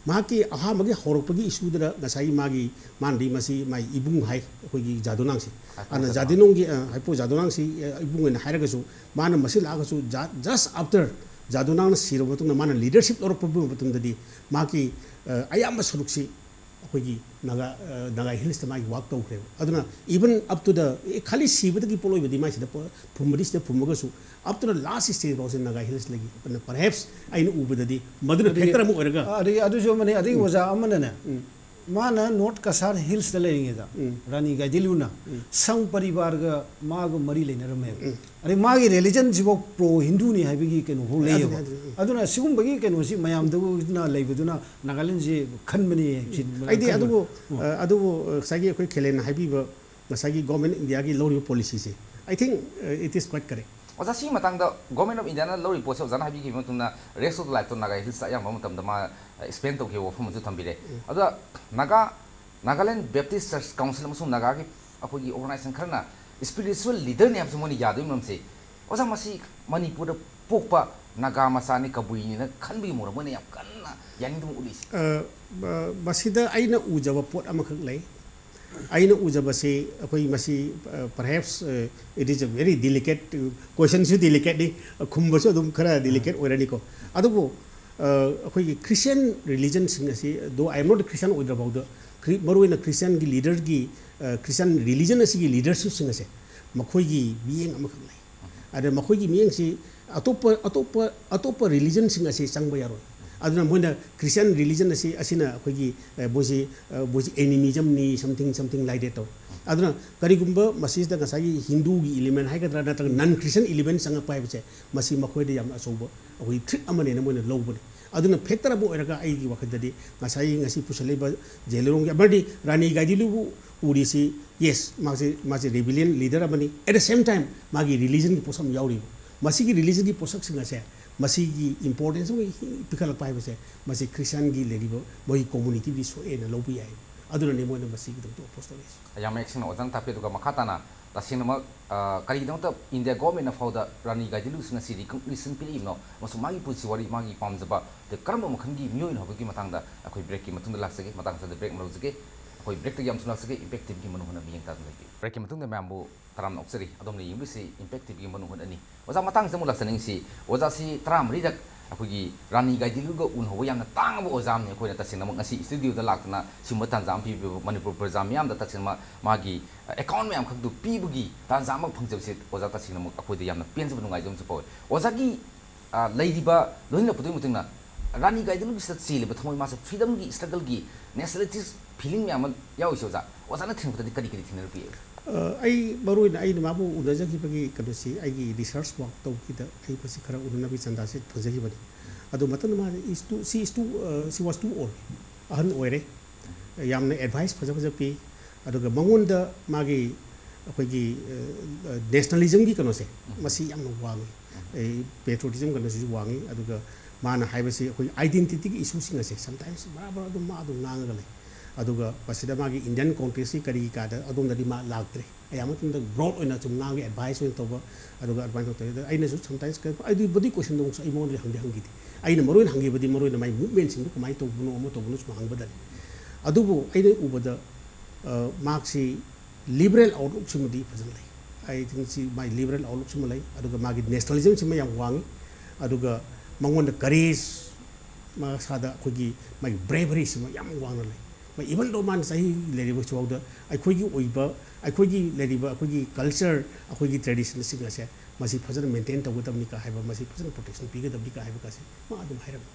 ꯃꯍꯥꯛꯀꯤ ꯑꯍꯥꯟꯕꯒꯤ ꯍꯧꯔꯛꯄꯒꯤ ꯏꯁꯨꯗꯨꯗ ꯉꯁꯥꯏꯒꯤ ꯃꯥꯒꯤ, ꯃꯥꯅꯗꯤ ꯃꯁꯤ ꯃꯥꯏ ꯏꯕꯨꯡ ꯍꯥꯏ, ꯑꯩꯈꯣꯏꯒꯤ ꯖꯥꯗꯨꯅꯥꯡꯁꯤ꯫ ꯍꯥꯏꯄꯣ ꯑꯗꯨꯅ ꯖꯥꯗꯨꯅꯥꯡ꯫ ꯖꯥꯗꯨꯅꯥꯡꯒꯤ, ꯑ, ꯍꯥꯏꯄꯣ ꯖꯥꯗꯨꯅꯥꯡꯁꯤ, ꯑ, ꯏꯕꯨꯡ ꯑꯣꯏꯅ ꯍꯥꯏꯔꯒꯁꯨ, ꯃꯥꯅ ꯃꯁꯤ ꯂꯥꯛꯑꯒꯁꯨ ꯖ-, just after ꯖꯥꯗꯨꯅꯥꯡꯅ ꯁꯤꯔꯕ ꯃꯇꯨꯡꯗ ꯃꯥꯅ ꯂꯤꯗꯔꯁꯤꯞ ꯂꯧꯔꯛꯄ ꯃꯇꯨꯡꯗꯗꯤ ꯃꯥꯒꯤ, ꯑ, ꯑꯌꯥꯝꯕ ꯁꯔꯨꯛꯁꯤ ꯑꯩꯈꯣꯏꯒꯤ ꯅꯥꯒꯥ, ꯑ, ꯅꯥꯒꯥ ꯍꯤꯜꯁꯇ ꯃꯥꯒꯤ ꯋꯥꯛ ꯇꯧꯈ꯭ꯔꯦꯕ꯫ ꯑꯗꯨꯅ even up to the, ꯑꯦ, ꯈꯥꯂꯤ ꯁꯤꯕꯗꯒꯤ ꯄꯣꯠꯂꯣꯏꯕꯗꯤ ꯃꯥꯏꯁꯤꯗ ꯄꯣ-, ꯐꯨꯝꯕꯗꯤ ꯁꯤꯗ ꯐꯨꯝꯃꯒꯁꯨ, up to the last stage ꯐꯥꯎꯁꯦ ꯅꯥꯒꯥ ꯍꯤꯜꯁ ꯂꯩꯈꯤ꯫ ꯑꯗꯨꯅ perhaps ꯑꯩꯅ ꯎꯕꯗꯗꯤ ꯃꯗꯨꯅ ꯑꯗꯒꯤ, factor ꯑꯃ ꯑꯣꯏꯔꯒ ꯑ, ꯑꯗꯒꯤ ꯑꯗꯨꯁꯨ ꯑꯃꯅꯤ, ꯑꯗꯒꯤ ꯎꯝ꯫ ꯑꯣꯖꯥ ꯑꯃꯅꯅꯦ, ꯎꯝ꯫ ꯃꯥꯅ ꯅꯣꯔꯠ ꯀꯁꯥꯔ ꯍꯤꯜꯁꯇ ꯂꯩꯔꯤꯉꯩꯗ ꯎꯝ꯫ ꯔꯥꯅꯤ ꯒꯥꯏꯗꯤꯂꯨꯅ ꯎꯝ꯫ ꯁꯪ ꯄꯔꯤꯕꯥꯔꯒ ꯃꯥꯒ ꯃꯔꯤ ꯂꯩꯅꯔꯝꯃꯦꯕ꯫ ꯎꯝ꯫ ꯑꯗꯩ ꯃꯥꯒꯤ ꯔꯤꯂꯤꯖꯟꯁꯤꯐꯥꯎ ꯄ꯭ꯔꯣ ꯍꯤꯟꯗꯨꯅꯤ ꯍꯥꯏꯕꯒꯤ ꯀꯩꯅꯣꯐꯥꯎ ꯑꯗꯨꯅꯤ, ꯂꯩꯌꯦꯕ꯫ ꯑꯗꯨꯅꯤ, ꯎꯝ꯫ ꯑꯗꯨꯅ ꯁꯤꯒꯨꯝꯕꯒꯤ ꯀꯩꯅꯣꯁꯤ ꯃꯌꯥꯝꯗꯨꯅ ꯂꯩꯕꯗꯨꯅ ꯅꯥꯒꯥꯂꯦꯟꯁꯤ ꯈꯟꯕꯅꯤ ꯍꯥꯏꯕꯁꯤ ꯎꯝ꯫ ꯑꯩꯗꯤ ꯈꯟꯕꯅꯤ꯫ ꯑꯗꯨꯕꯨ, ꯎꯝ꯫ ꯑ, ꯑꯗꯨꯕꯨ, ꯑ, ꯉꯁꯥꯏꯒꯤ ꯑꯩꯈꯣꯏ ꯈꯦꯂꯦꯟꯅ ꯍꯥꯏꯕꯤꯕ ꯉꯁꯥꯏꯒꯤ ꯒꯣꯔꯃꯦꯟ ꯏꯟꯗꯤꯌꯥꯒꯤ ꯂꯧꯔꯤꯕ ꯄꯣꯂꯤꯁꯤꯁꯦ, I think, uh, it is quite correct꯫ ꯑꯣꯖꯥ, ꯁꯤꯒꯤ ꯃꯇꯥꯡꯗ Government of India ꯅ ꯂꯧꯔꯤꯕ ꯄꯣꯠꯁꯦ ꯑꯣꯖꯥꯅ ꯍꯥꯏꯕꯤꯈꯤꯕ ꯃꯇꯨꯡꯗ rest of the life ꯇꯣ ꯅꯥꯒꯥ ꯍꯤꯜꯁꯇ ꯑꯌꯥꯝꯕ ꯃꯇꯝꯗ ꯃꯥ, ꯑ, spend ꯇꯧꯈꯤꯕ ꯋꯥꯐꯝ ꯑꯃꯁꯨ ꯊꯝꯕꯤꯔꯦ꯫ ꯎꯝ꯫ ꯑꯗꯨꯒ Naga, Nagaland Baptist Church Council ꯑꯃꯁꯨꯡ ꯅꯥꯒꯥꯒꯤ ꯑꯩꯈꯣꯏꯒꯤ organization ꯈꯔꯅ spiritual leader ꯅꯤ ꯍꯥꯏꯕꯁꯤ ꯃꯣꯏꯅ ꯌꯥꯗꯣꯏ ꯃꯔꯝꯁꯦ, ꯑꯣꯖꯥ, ꯃꯁꯤ ꯃꯅꯤꯄꯨꯔꯗ ꯄꯣꯛꯄ ꯅꯥꯒꯥ ꯃꯆꯥꯅꯤ, ꯀꯕꯨꯏꯅꯤꯅ ꯈꯟꯕꯒꯤ ꯃꯑꯣꯡꯗ ꯃꯣꯏꯅ ꯌꯥꯝ ꯀꯟꯅ ꯌꯥꯅꯤꯡꯗꯕ ꯎꯠꯂꯤꯁꯦ꯫ ꯑ, ꯃ-, ꯃꯁꯤꯗ ꯑꯩꯅ ꯎꯖꯕ ꯄꯣꯠ ꯑꯃꯈꯛ ꯂꯩ꯫ ꯑꯩꯅ ꯎꯖꯕꯁꯤ ꯑꯩꯈꯣꯏ ꯃꯁꯤ, ꯑ, perhaps, ꯑ, it is a very delicate, ꯑ, question ꯁꯨ delicate ꯅꯤ, ꯑ, ꯈꯨꯝꯕꯁꯨ ꯑꯗꯨꯝ ꯈꯔ delicate ꯑꯣꯏꯔꯅꯤꯀꯣ꯫ ꯑꯗꯨꯕꯨ, ꯑ, ꯑꯩꯈꯣꯏꯒꯤ Christian religion ꯁꯤꯡ ꯑꯁꯤ, though I am not a Christian ꯑꯣꯏꯗ꯭ꯔꯐꯥꯎꯗ, ꯈ꯭ꯔꯤ-, ꯃꯔꯨꯑꯣꯏꯅ Christian ꯒꯤ leader ꯒꯤ, ꯑ, Christian religion ꯑꯁꯤꯒꯤ leadership ꯁꯤꯡ ꯑꯁꯦ ꯃꯈꯣꯏꯒꯤ ꯃꯤꯠꯌꯦꯡ ꯑꯃꯈꯛ ꯂꯩ꯫ ꯑꯗ ꯃꯈꯣꯏꯒꯤ ꯃꯤꯠꯌꯦꯡꯁꯤ ꯑꯇꯣꯞꯄ, ꯑꯇꯣꯞꯄ, ꯑꯇꯣꯞꯄ religion ꯁꯤꯡ ꯑꯁꯤ ꯆꯪꯕ ꯌꯥꯔꯣꯏ꯫ ꯑꯗꯨꯅ ꯃꯣꯏꯅ Christian religion ꯑꯁꯤ, ꯑꯁꯤꯅ ꯑꯩꯈꯣꯏꯒꯤ, ꯑ, ꯃꯣꯏꯁꯤ, ꯑ, ꯃꯣꯏꯁꯤ animism ꯅꯤ, something, something like that ꯇꯧ꯫ ꯑꯗꯨꯅ ꯀꯔꯤꯒꯨꯝꯕ ꯃꯁꯤꯗ ꯉꯁꯥꯏꯒꯤ ꯍꯤꯟꯗꯨꯒꯤ element ꯍꯥꯏꯒꯗ꯭ꯔꯥ, ꯅꯠꯇ꯭ꯔꯒ non Christian element ꯆꯪꯉꯛꯄ ꯍꯥꯏꯕꯁꯦ, ꯃꯁꯤ ꯃꯈꯣꯏꯗ ꯌꯥꯝꯅ ꯑꯆꯧꯕ ꯑꯩꯈꯣꯏꯒꯤ threat ꯑꯃꯅꯦꯅ ꯃꯣꯏꯅ ꯂꯧꯕꯅꯤ꯫ ꯑꯗꯨꯅ factor ꯑꯃ ꯑꯣꯏꯔꯒ ꯑꯩꯒꯤ ꯋꯥꯈꯜꯗꯗꯤ ꯉꯁꯥꯏ ꯉꯁꯤ ꯄꯨꯁꯜꯂꯛꯏꯕ ꯖꯦꯂꯤꯔꯣꯡꯒꯤ ꯑꯃꯗꯤ ꯔꯥꯅꯤ ꯒꯥꯏꯗꯤꯂꯨꯕꯨ ꯎꯔꯤꯁꯤ, yes, ꯃꯥꯁꯤ, ꯃꯥꯁꯤ rebellion leader ꯑꯃꯅꯤ, at the same time ꯃꯥꯒꯤ religion ꯒꯤ ꯄꯣꯠꯁꯛ ꯑꯃ ꯌꯥꯎꯔꯤꯕ꯫ ꯃꯁꯤꯒꯤ religion ꯒꯤ ꯄꯣꯠꯁꯛꯁꯤꯡ ꯑꯁꯦ, ꯃꯁꯤꯒꯤ importance ꯑꯃ ꯄꯤꯈꯠꯂꯛꯄ ꯍꯥꯏꯕꯁꯦ, ꯃꯁꯤ Christian ꯒꯤ ꯂꯩꯔꯤꯕ ꯃꯣꯏꯒꯤ community ꯗꯤ ꯁꯣꯛꯑꯦꯅ ꯂꯧꯕ ꯌꯥꯏ꯫ ꯑꯗꯨꯅꯅꯤ ꯃꯣꯏꯅ ꯃꯁꯤꯒꯤꯗꯃꯛꯇ ꯑꯣꯄꯣꯖ ꯇꯧꯔꯤꯁꯦ꯫ ꯌꯥꯝ ꯃꯌꯦꯛ ꯁꯦꯡꯅ ꯑꯣꯖꯥꯅ ꯇꯥꯛꯄꯤ꯫ ꯑꯗꯨꯒ ꯃꯈꯥ ꯇꯥꯅ ꯇꯁꯦꯡꯅꯃꯛ, ꯑ, ꯀꯔꯤꯒꯤꯗꯃꯛꯇ ꯏꯟꯗꯤꯌꯥ ꯒꯣꯔꯃꯦꯟꯅ ꯐꯥꯎꯗ ꯔꯥꯅꯤ ꯒꯥꯏꯗꯤꯟꯂꯨꯁꯤꯡ ꯑꯁꯤ ꯔꯤꯀꯣꯒꯅꯤꯁꯟ ꯄꯤꯔꯛꯏꯕꯅꯣ ꯑꯃꯁꯨꯡ ꯃꯥꯒꯤ ꯄꯨꯟꯁꯤ ꯋꯥꯔꯤ, ꯃꯥꯒꯤ ꯄꯥꯝꯖꯕ, ꯑꯗ ꯀꯔꯝꯕ ꯃꯈꯜꯒꯤ ꯃꯤꯑꯣꯏꯅꯣ ꯍꯥꯏꯕꯒꯤ ꯃꯇꯥꯡꯗ ꯑꯩꯈꯣꯏ ꯕ꯭ꯔꯦꯛꯀꯤ ꯃꯇꯨꯡꯗ ꯂꯥꯛꯆꯒꯦ꯫ ꯃꯇꯥꯡ ꯑꯁꯤꯗ ꯕ꯭ꯔꯦꯛ ꯑꯃ ꯂꯧꯖꯒꯦ꯫ ꯑꯩꯈꯣꯏ ꯕ꯭ꯔꯦꯛꯇꯒꯤ ꯌꯥꯝ ꯊꯨꯅ ꯂꯥꯛꯆꯒꯦ꯫ ꯏꯝꯄꯦꯛ ꯇꯤꯚꯤꯒꯤ ꯃꯅꯨꯡ ꯍꯨꯠꯅ ꯃꯤꯠꯌꯦꯡ ꯇꯥꯗꯨꯅ ꯂꯩꯕꯤꯌꯨ꯫ ꯕ꯭ꯔꯦꯛꯀꯤ ꯃꯇꯨꯡꯗ ꯃꯌꯥꯝꯕꯨ ꯇꯔꯥꯝꯅ ꯑꯣꯛꯆꯔꯤ꯫ ꯑꯗꯣꯝꯅ ꯌꯦꯡꯕꯤꯔꯤꯁꯤ ꯏꯝꯄꯦꯛ ꯇꯤꯚꯤꯒꯤ ꯃꯅꯨꯡ ꯍꯨꯠꯅꯅꯤ꯫ ꯑꯣꯖꯥ, ꯃꯇꯥꯡꯁꯤꯗ ꯑꯃꯨꯛ ꯂꯥꯛꯆꯅꯤꯡꯁꯤ꯫ ꯑꯣꯖꯥꯁꯤ ꯇꯔꯥꯃꯔꯤꯔꯛ ꯑꯩꯈꯣꯏꯒꯤ ꯔꯥꯅꯤ ꯒꯥꯏꯗꯤꯟꯂꯨꯒ ꯎꯅꯍꯧꯕ ꯌꯥꯝꯅ ꯇꯥꯡꯉꯕ ꯑꯣꯖꯥ ꯑꯃꯅꯤ꯫ ꯑꯩꯈꯣꯏꯅ ꯇꯁꯦꯡꯅꯃꯛ ꯉꯁꯤ ꯁ꯭ꯇꯨꯗꯤꯑꯣꯗ ꯂꯥꯛꯇꯅ ꯁꯤꯒꯨꯝꯕ ꯇꯥꯟꯖꯥ ꯑꯃ ꯄꯤꯕꯤꯕ ꯃꯅꯤꯄꯨꯔ ꯄ꯭ꯔꯖꯥ ꯃꯤꯌꯥꯝꯗ ꯇꯁꯦꯡꯅ ꯃꯥꯒꯤ ꯑꯦꯀꯥꯎꯟ ꯃꯌꯥꯝꯈꯛꯇꯨ ꯄꯤꯕꯒꯤ ꯇꯥꯟꯖꯥ ꯑꯃ ꯐꯪꯖꯕꯁꯤ ꯑꯣꯖꯥ ꯇꯁꯦꯡꯅꯃꯛ ꯑꯩꯈꯣꯏꯗ ꯌꯥꯝꯅ ꯄꯦꯟꯖꯕ, ꯅꯨꯡꯉꯥꯏꯖꯕ ꯑꯃꯁꯨ ꯐꯥꯎꯏ꯫ ꯑꯣꯖꯥꯒꯤ, ꯑ, ꯂꯩꯔꯤꯕ, ꯂꯣꯏꯅꯔꯛꯄꯗꯨꯒꯤ ꯃꯇꯨꯡ ꯏꯟꯅ ꯔꯥꯅꯤ ꯒꯥꯏꯗꯤꯟꯂꯨꯒꯤꯁꯤꯗ ꯆꯦꯜꯂꯤꯕ ꯊꯃꯣꯏ, ꯃꯥꯁꯦ ꯐ꯭ꯔꯤꯗꯝꯒꯤ ꯁ꯭ꯇ꯭ꯔꯒꯜꯒꯤ ꯅꯦꯁꯅꯦꯂꯤꯇꯤꯁ ꯐꯤꯂꯤꯡ ꯃꯌꯥꯝ ꯑꯃ ꯌꯥꯎꯔꯤꯁꯦ ꯑꯣꯖꯥ, ꯑꯣꯖꯥꯅ ꯊꯦꯡꯅꯕꯗꯗꯤ ꯀꯔꯤ ꯀꯔꯤ ꯊꯦꯡꯅꯔꯛꯄꯤ? ꯑ, ꯑꯩ ꯃꯔꯨ ꯑꯣꯏꯅ ꯑꯩꯅ ꯃꯥꯕꯨ ꯎꯅꯖꯈꯤꯕꯒꯤ ꯀꯩꯅꯣꯁꯤ, ꯑꯩꯒꯤ ꯔꯤꯁꯔꯁ ꯋꯥꯔꯛ ꯇꯧꯕꯒꯤꯗ ꯑꯩ ꯃꯁꯤ ꯈꯔ ꯎꯅꯅꯕꯒꯤ ꯆꯟꯗꯥꯁꯤ ꯐꯪꯖꯈꯤꯕꯅꯤ꯫ ꯑꯗꯨ ꯃꯇꯝꯗ ꯃꯥꯁꯤ is too, she is too, ꯑ, she was too old, ꯑꯍꯟ ꯑꯣꯏꯔꯦ, ꯌꯥꯝꯅ ꯑꯦꯗꯚꯥꯏꯁ ꯐꯖ ꯐꯖ ꯄꯤ꯫ ꯑꯗꯨꯒ ꯃꯉꯣꯟꯗ ꯃꯥꯒꯤ ꯑꯩꯈꯣꯏꯒꯤ, ꯑ, ꯑ, ꯅꯦꯁꯅꯦꯂꯤꯖꯝꯒꯤ ꯀꯩꯅꯣꯁꯦ, ꯎꯝ꯫ ꯃꯁꯤ ꯌꯥꯝꯅ ꯋꯥꯡꯉꯤ꯫ ꯎꯝ꯫ ꯑꯩ ꯄꯦꯇ꯭ꯔꯣꯇꯤꯖꯝ ꯀꯩꯅꯣꯁꯤꯁꯨ ꯋꯥꯡꯉꯤ꯫ ꯑꯗꯨꯒ ꯃꯥꯅ ꯍꯥꯏꯕꯁꯤ ꯑꯩꯈꯣꯏ ꯑꯥꯏꯗꯦꯟꯇꯤꯇꯤꯒꯤ ꯏꯁꯨꯁꯤꯡ ꯑꯁꯦ ꯁꯝꯇꯥꯏꯝꯁ ꯕꯔꯥ ꯕꯔꯥ ꯑꯗꯨꯝ ꯃꯥ ꯑꯗꯨꯝ ꯉꯥꯡꯉꯒ ꯂꯩ꯫ ꯑꯗꯨꯒ ꯃꯁꯤꯗ ꯃꯥꯒꯤ ꯏꯟꯗꯤꯌꯟ ꯀꯣꯟꯇꯦꯛꯁꯀꯤ ꯀꯔꯤ ꯀꯥꯗ ꯑꯗꯣꯝꯗꯗꯤ ꯃꯥ ꯂꯥꯛꯇ꯭ꯔꯦ꯫ ꯑꯌꯥꯝꯕ ꯃꯇꯝꯗ ꯕ꯭ꯔꯣꯗ ꯑꯣꯏꯅ ꯁꯨꯝ ꯉꯥꯡꯉꯤ, ꯑꯦꯗꯚꯥꯏꯁ ꯑꯣꯏꯅ ꯇꯧꯕ, ꯑꯗꯨꯒ ꯑꯗꯨꯃꯥꯏꯅ ꯇꯧ ꯇꯧꯋꯦ꯫ ꯑꯗ ꯑꯩꯅꯁꯨ ꯁꯝꯇꯥꯏꯝꯁ ꯀꯩ-, ꯑꯗꯨꯕꯨꯗꯤ ꯀꯣꯏꯁꯟꯗꯣ ꯑꯃꯨꯛꯁꯨ ꯑꯩꯉꯣꯟꯗ ꯍꯪꯗꯤ ꯍꯪꯈꯤꯗꯦ꯫ ꯑꯩꯅ ꯃꯔꯨ ꯑꯣꯏꯅ ꯍꯪꯈꯤꯕꯗꯤ ꯃꯔꯨ ꯑꯣꯏꯅ ꯃꯥꯏ ꯃꯨꯚꯃꯦꯟꯠꯁꯤꯡꯗꯣ ꯀꯃꯥꯏꯅ ꯇꯧꯕꯅꯣ, ꯑꯃ ꯇꯧꯕꯅꯣ ꯁꯨꯝ ꯍꯪꯕꯗꯅꯤ꯫ ꯑꯗꯨꯕꯨ ꯑꯩꯅ ꯎꯕꯗ, ꯑ, ꯃꯍꯥꯛꯁꯤ ꯂꯤꯕꯔꯦꯜ ꯑꯥꯎꯠꯂꯨꯛꯁꯤꯃꯗꯤ ꯐꯖꯅ ꯂꯩ꯫ ꯑꯩ think ꯁꯤ ꯃꯥꯏ ꯂꯤꯕꯔꯦꯜ ꯑꯥꯎꯠꯂꯨꯛꯁꯤꯃ ꯂꯩ, ꯑꯗꯨꯒ ꯃꯥꯒꯤ ꯅꯦꯁꯅꯦꯂꯤꯖꯝꯁꯤꯃ ꯌꯥꯝ ꯋꯥꯡꯉꯤ, ꯑꯗꯨꯒ ꯃꯉꯣꯟꯗ ꯀꯔꯦꯖ, ꯃꯁꯥꯗ ꯑꯩꯈꯣꯏꯒꯤ ꯃꯥꯒꯤ ꯕ꯭ꯔꯦꯕꯔꯤꯁꯤꯃ ꯌꯥꯝ ꯋꯥꯡꯅ ꯂꯩ꯫ ꯃꯥ, even though ꯃꯥꯅ ꯆꯍꯤ ꯂꯩꯔꯤꯕꯁꯤꯐꯥꯎꯗ ꯑꯩꯈꯣꯏꯒꯤ ꯑꯣꯏꯕ, ꯑꯩꯈꯣꯏꯒꯤ ꯂꯩꯔꯤꯕ ꯑꯩꯈꯣꯏꯒꯤ ꯀꯜꯆꯔ, ꯑꯩꯈꯣꯏꯒꯤ ꯇ꯭ꯔꯦꯗꯤꯁꯟꯁꯤꯡ ꯑꯁꯦ ꯃꯁꯤ ꯐꯖꯅ ꯃꯦꯟꯇꯦꯟ ꯇꯧꯒꯗꯕꯅꯤ ꯀꯥ ꯍꯥꯏꯕ, ꯃꯁꯤ ꯐꯖꯅ ꯄ꯭ꯔꯣꯇꯦꯛꯁꯟ ꯄꯤꯒꯗꯕꯅꯤ ꯀꯥ ꯍꯥꯏꯕ ꯀꯥꯁꯦ ꯃꯥ ꯑꯗꯨꯝ ꯍꯥꯏꯔꯝꯃꯤ꯫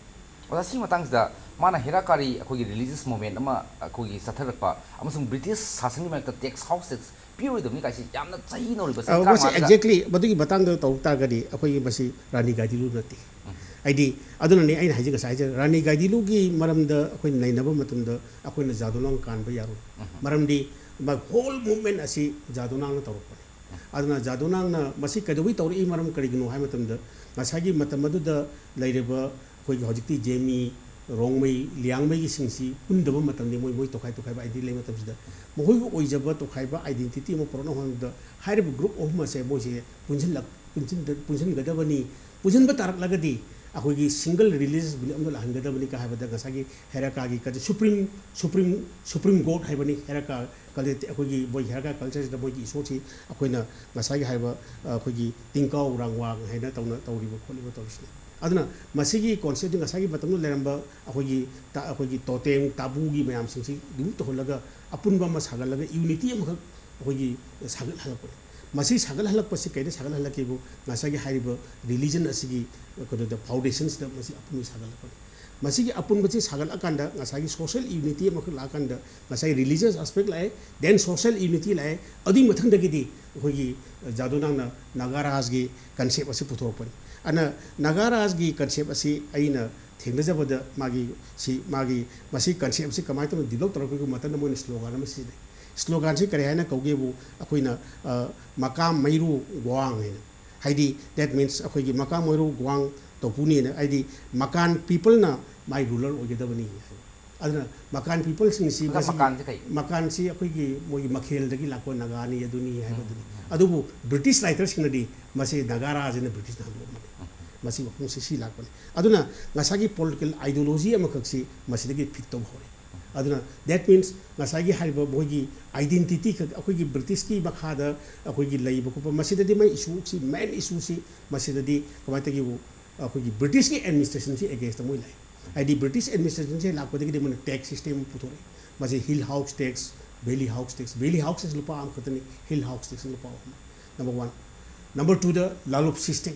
ꯑꯣꯖꯥ, ꯁꯤ ꯃꯇꯥꯡꯁꯤꯗ ꯃꯥꯅ ꯍꯦꯔꯥꯀꯥꯔꯤ ꯑꯩꯈꯣꯏꯒꯤ ꯔꯤꯂꯤꯖꯤꯌꯁ ꯃꯨꯚꯃꯦꯟꯠ ꯑꯃ ꯑꯩꯈꯣꯏꯒꯤ ꯆꯠꯊꯔꯛꯄ ꯑꯃꯁꯨꯡ ꯕ꯭ꯔꯤꯇꯤꯁ ꯁꯥꯁꯟꯒꯤ ꯃꯥꯌꯣꯛꯇ ꯇꯦꯛꯁ ꯍꯥꯎꯁ ꯇꯦꯛꯁ ꯄꯤꯔꯣꯏꯗꯕꯅꯤ ꯀꯥꯏꯁꯤ ꯌꯥꯝꯅ ꯆꯍꯤ ꯅꯧꯔꯤꯕ ꯆꯍꯤ ꯑ, ꯃꯁꯤ ꯇꯔꯥꯃꯉꯥꯗꯒ ꯑꯦꯛꯖꯦꯛꯂꯤ ꯃꯗꯨꯒꯤ ꯃꯇꯥꯡꯗ ꯇꯧ ꯇꯥꯔꯒꯗꯤ ꯑꯩꯈꯣꯏꯒꯤ ꯃꯁꯤ ꯔꯥꯅꯤ ꯒꯥꯏꯗꯤꯟꯂꯨ ꯅꯠꯇꯦ꯫ ꯎꯝ꯫ ꯍꯥꯏꯗꯤ ꯑꯗꯨꯅꯅꯦ ꯑꯩꯅ ꯍꯥꯏꯖ-, ꯉꯁꯥꯏ ꯍꯥꯏꯖ-, ꯔꯥꯅꯤ ꯒꯥꯏꯗꯤꯟꯂꯨꯒꯤ ꯃꯔꯝꯗ ꯑꯩꯈꯣꯏꯅ ꯅꯩꯅꯕ ꯃꯇꯝꯗ ꯑꯩꯈꯣꯏꯅ ꯖꯥꯗꯨꯅꯥꯡ ꯀꯥꯟꯕ ꯌꯥꯔꯣꯏ꯫ ꯎꯝ꯫ ꯃꯔꯝꯗꯤ ꯃꯥ ꯍꯣꯜ ꯃꯨꯚꯃꯦꯟꯠ ꯑꯁꯤ ꯖꯥꯗꯨꯅꯥꯡꯅ ꯇꯧꯔꯛꯄꯅꯤ꯫ ꯎꯝ꯫ ꯑꯗꯨꯅ ꯖꯥꯗꯨꯅꯥꯡꯅ ꯃꯁꯤ ꯀꯩꯗꯧꯕꯩ ꯇꯧꯔꯛꯏ, ꯃꯔꯝ ꯀꯔꯤꯒꯤꯅꯣ ꯍꯥꯏꯕ ꯃꯇꯝꯗ ꯉꯁꯥꯏꯒꯤ ꯃꯇꯝ ꯑꯗꯨꯗ ꯂꯩꯔꯤꯕ ꯑꯩꯈꯣꯏꯒꯤ ꯍꯧꯖꯤꯛꯇꯤ ꯖꯦꯃꯤ, ꯔꯣꯡꯃꯩ, ꯂꯤꯌꯥꯡꯃꯩꯒꯤꯁꯤꯡꯁꯤ ꯄꯨꯟꯗꯕ ꯃꯇꯝꯅꯤ꯫ ꯃꯣꯏ, ꯃꯣꯏ ꯇꯣꯈꯥꯏ ꯇꯣꯈꯥꯏꯕ identity ꯂꯩꯕ ꯃꯇꯝꯁꯤꯗ ꯃꯈꯣꯏꯒꯤ ꯑꯣꯏꯖꯕ ꯇꯣꯈꯥꯏꯕ identity ꯑꯃ ꯄꯨꯔꯛꯅꯕ ꯍꯣꯠꯅꯕꯗ ꯍꯥꯏꯔꯤꯕ group ꯑꯍꯨꯝ ꯑꯁꯦ ꯃꯣꯏꯁꯦ ꯄꯨꯟꯁꯤꯜꯂꯛ-, ꯄꯨꯟꯁꯤꯟꯗ-, ꯄꯨꯟꯁꯤꯟꯒꯗꯕꯅꯤ꯫ ꯄꯨꯟꯁꯤꯟꯕ ꯇꯥꯔꯛꯂꯒꯗꯤ ꯑꯩꯈꯣꯏꯒꯤ single religious belief ꯑꯃꯗ ꯂꯥꯛꯍꯟꯒꯗꯕꯅꯤ ꯀ ꯍꯥꯏꯕꯗ ꯉꯁꯥꯏꯒꯤ ꯍꯦꯔꯥꯀꯥꯒꯤ ꯀ-, supreme, supreme, supreme god ꯍꯥꯏꯕꯅꯤ꯫ ꯍꯦꯔꯥꯀꯥ culture, ꯑꯩꯈꯣꯏꯒꯤ ꯃꯣꯏ ꯍꯦꯔꯥꯀꯥ cultureꯁꯤꯗ ꯃꯣꯏꯒꯤ ꯏꯁꯣꯔꯁꯤ ꯑꯩꯈꯣꯏꯅ ꯉꯁꯥꯏꯒꯤ ꯍꯥꯏꯔꯤꯕ, ꯑ, ꯑꯩꯈꯣꯏꯒꯤ ꯇꯤꯡꯀꯥꯎ ꯔꯥꯡꯋꯥꯡ ꯍꯥꯏꯅ ꯇꯧꯅ ꯇꯧꯔꯤꯕ ꯈꯣꯠꯂꯤꯕ ꯇꯧꯔꯤꯁꯤꯅꯤ꯫ ꯑꯗꯨꯅ ꯃꯁꯤꯒꯤ conceptꯁꯤ ꯉꯁꯥꯏꯒꯤ ꯃꯇꯝꯗ ꯂꯩꯔꯝꯕ ꯑꯩꯈꯣꯏꯒꯤ ꯇ-, ꯑꯩꯈꯣꯏꯒꯤ totem tabooꯒꯤ ꯃꯌꯥꯝꯁꯤꯡꯁꯤ remove ꯇꯧꯍꯜꯂꯒ ꯑꯄꯨꯟꯕ ꯑꯃ ꯁꯥꯒꯠꯂꯒ unity ꯑꯃꯈꯛ ꯑꯩꯈꯣꯏꯒꯤ ꯁꯥꯒꯠꯍꯜꯂꯛꯄꯅꯤ꯫ ꯃꯁꯤ ꯁꯥꯒꯠꯍꯜꯂꯛꯄꯁꯤ ꯀꯩꯗ ꯁꯥꯒꯠꯍꯜꯂꯛꯀꯦꯕꯨ ꯉꯁꯥꯏꯒꯤ ꯍꯥꯏꯔꯤꯕ religion ꯑꯁꯤꯒꯤ ꯀꯩꯅꯣꯗ foundationꯁꯤꯗ ꯃꯁꯤ ꯑꯄꯨꯟꯕ ꯁꯥꯒꯠꯂꯛꯄꯅꯤ꯫ ꯃꯁꯤꯒꯤ ꯑꯄꯨꯟꯕꯁꯤ ꯁꯥꯒꯠꯂꯀꯥꯟꯗ ꯉꯁꯥꯏꯒꯤ social unity ꯑꯃꯈꯛ ꯂꯥꯛꯑꯀꯥꯟꯗ ꯉꯁꯥꯏ religious aspect ꯂꯥꯛꯑꯦ, then social unity ꯂꯥꯛꯑꯦ, ꯑꯗꯨꯒꯤ ꯃꯊꯪꯗꯒꯤꯗꯤ ꯑꯩꯈꯣꯏꯒꯤ ꯖꯥꯗꯨꯅꯥꯡꯅ ꯅꯥꯒꯥꯔꯥꯖꯒꯤ concept ꯑꯁꯤ ꯄꯨꯊꯣꯔꯛꯄꯅꯤ꯫ ꯑꯗꯨꯅ ꯅꯥꯒꯥꯔꯥꯖꯒꯤ concept ꯑꯁꯤ ꯑꯩꯅ ꯊꯦꯡꯅꯖꯕꯗ ꯃꯥꯒꯤ ꯁꯤ, ꯃꯥꯒꯤ ꯃꯁꯤ concept ꯑꯁꯤ ꯀꯃꯥꯏꯅ ꯇꯧꯅ develop ꯇꯧꯔꯛꯄꯒꯤ ꯃꯇꯝꯗ ꯃꯣꯏꯅ slogan ꯑꯃ ꯁꯤꯖꯤꯟꯅꯩ꯫ Sloganꯁꯤ ꯀꯔꯤ ꯍꯥꯏꯅ ꯀꯧꯒꯦꯕꯨ ꯑꯩꯈꯣꯏꯅ, ꯑ, ꯃꯀꯥꯝ ꯃꯩꯔꯨ ꯒ꯭ꯋꯥꯡ ꯍꯥꯏꯅ꯫ ꯍꯥꯏꯗꯤ, that means ꯑꯩꯈꯣꯏꯒꯤ ꯃꯀꯥꯝ ꯃꯩꯔꯨ ꯒ꯭ꯋꯥꯡ ꯇꯧꯄꯨꯅꯦꯅ, ꯍꯥꯏꯗꯤ ꯃꯀꯥꯟ peopleꯅ ꯃꯥꯏ ruler ꯑꯣꯏꯒꯗꯕꯅꯤ ꯍꯥꯏꯕ꯫ ꯑꯗꯨꯅ ꯃꯀꯥꯟ peopleꯁꯤꯡꯁꯤ ꯃꯀꯥꯟ, ꯃꯁꯤꯒꯤ ꯃꯀꯥꯟꯁꯦ ꯀꯩ? ꯃꯀꯥꯟꯁꯤ ꯑꯩꯈꯣꯏꯒꯤ ꯃꯣꯏꯒꯤ ꯃꯈꯦꯜꯗꯒꯤ ꯂꯥꯛꯄ ꯅꯥꯒꯥꯅꯤ ꯑꯗꯨꯅꯤ ꯍꯥꯏꯕꯗꯨꯅꯤ꯫ ꯎꯝ, ꯎꯝ꯫ ꯑꯗꯨꯕꯨ British writerꯁꯤꯡꯅꯗꯤ ꯃꯁꯤ ꯅꯥꯒꯥꯔꯥꯖꯅ Britishꯅ ꯍꯟꯗꯣꯛꯑꯝꯕꯅꯤ꯫ ꯎꯝ꯫ ꯃꯁꯤ ꯋꯥꯐꯝꯁꯤ ꯁꯤ ꯂꯥꯛꯄꯅꯤ꯫ ꯑꯗꯨꯅ ꯉꯁꯥꯏꯒꯤ political ideology ꯑꯃꯈꯛꯁꯤ ꯃꯁꯤꯗꯒꯤ fit ꯇꯧꯕ ꯍꯧꯔꯦ꯫ ꯑꯗꯨꯅ that means ꯉꯁꯥꯏꯒꯤ ꯍꯥꯏꯔꯤꯕ ꯃꯣꯏꯒꯤ identity ꯈꯛ, ꯑꯩꯈꯣꯏꯒꯤ Britishꯀꯤ ꯃꯈꯥꯗ ꯑꯩꯈꯣꯏꯒꯤ ꯂꯩꯕ ꯈꯣꯠꯄ, ꯃꯁꯤꯗꯗꯤ ꯃꯣꯏ issueꯁꯤ, main issueꯁꯤ ꯃꯁꯤꯗꯗꯤ ꯀꯃꯥꯏꯅ ꯇꯧꯒꯦꯕꯨ, ꯑꯩꯈꯣꯏꯒꯤ Britishꯀꯤ administrationꯁꯤ againstꯇ ꯃꯣꯏ ꯂꯥꯛꯑꯦ꯫ ꯍꯥꯏꯗꯤ British administrationꯁꯤ ꯂꯥꯛꯄꯗꯒꯤꯗꯤ ꯃꯣꯏꯅ tax system ꯑꯃ ꯄꯨꯊꯣꯔꯛꯑꯦ꯫ ꯃꯁꯤ Hill House tax, Valley House tax, Valley House tax ꯂꯨꯄꯥ ꯑꯃꯈꯛꯇꯅꯤ, Hill House tax ꯂꯨꯄꯥ ꯑꯍꯨꯝ꯫ Number one꯫ Number twoꯗ ꯂꯥꯂꯨꯞ system꯫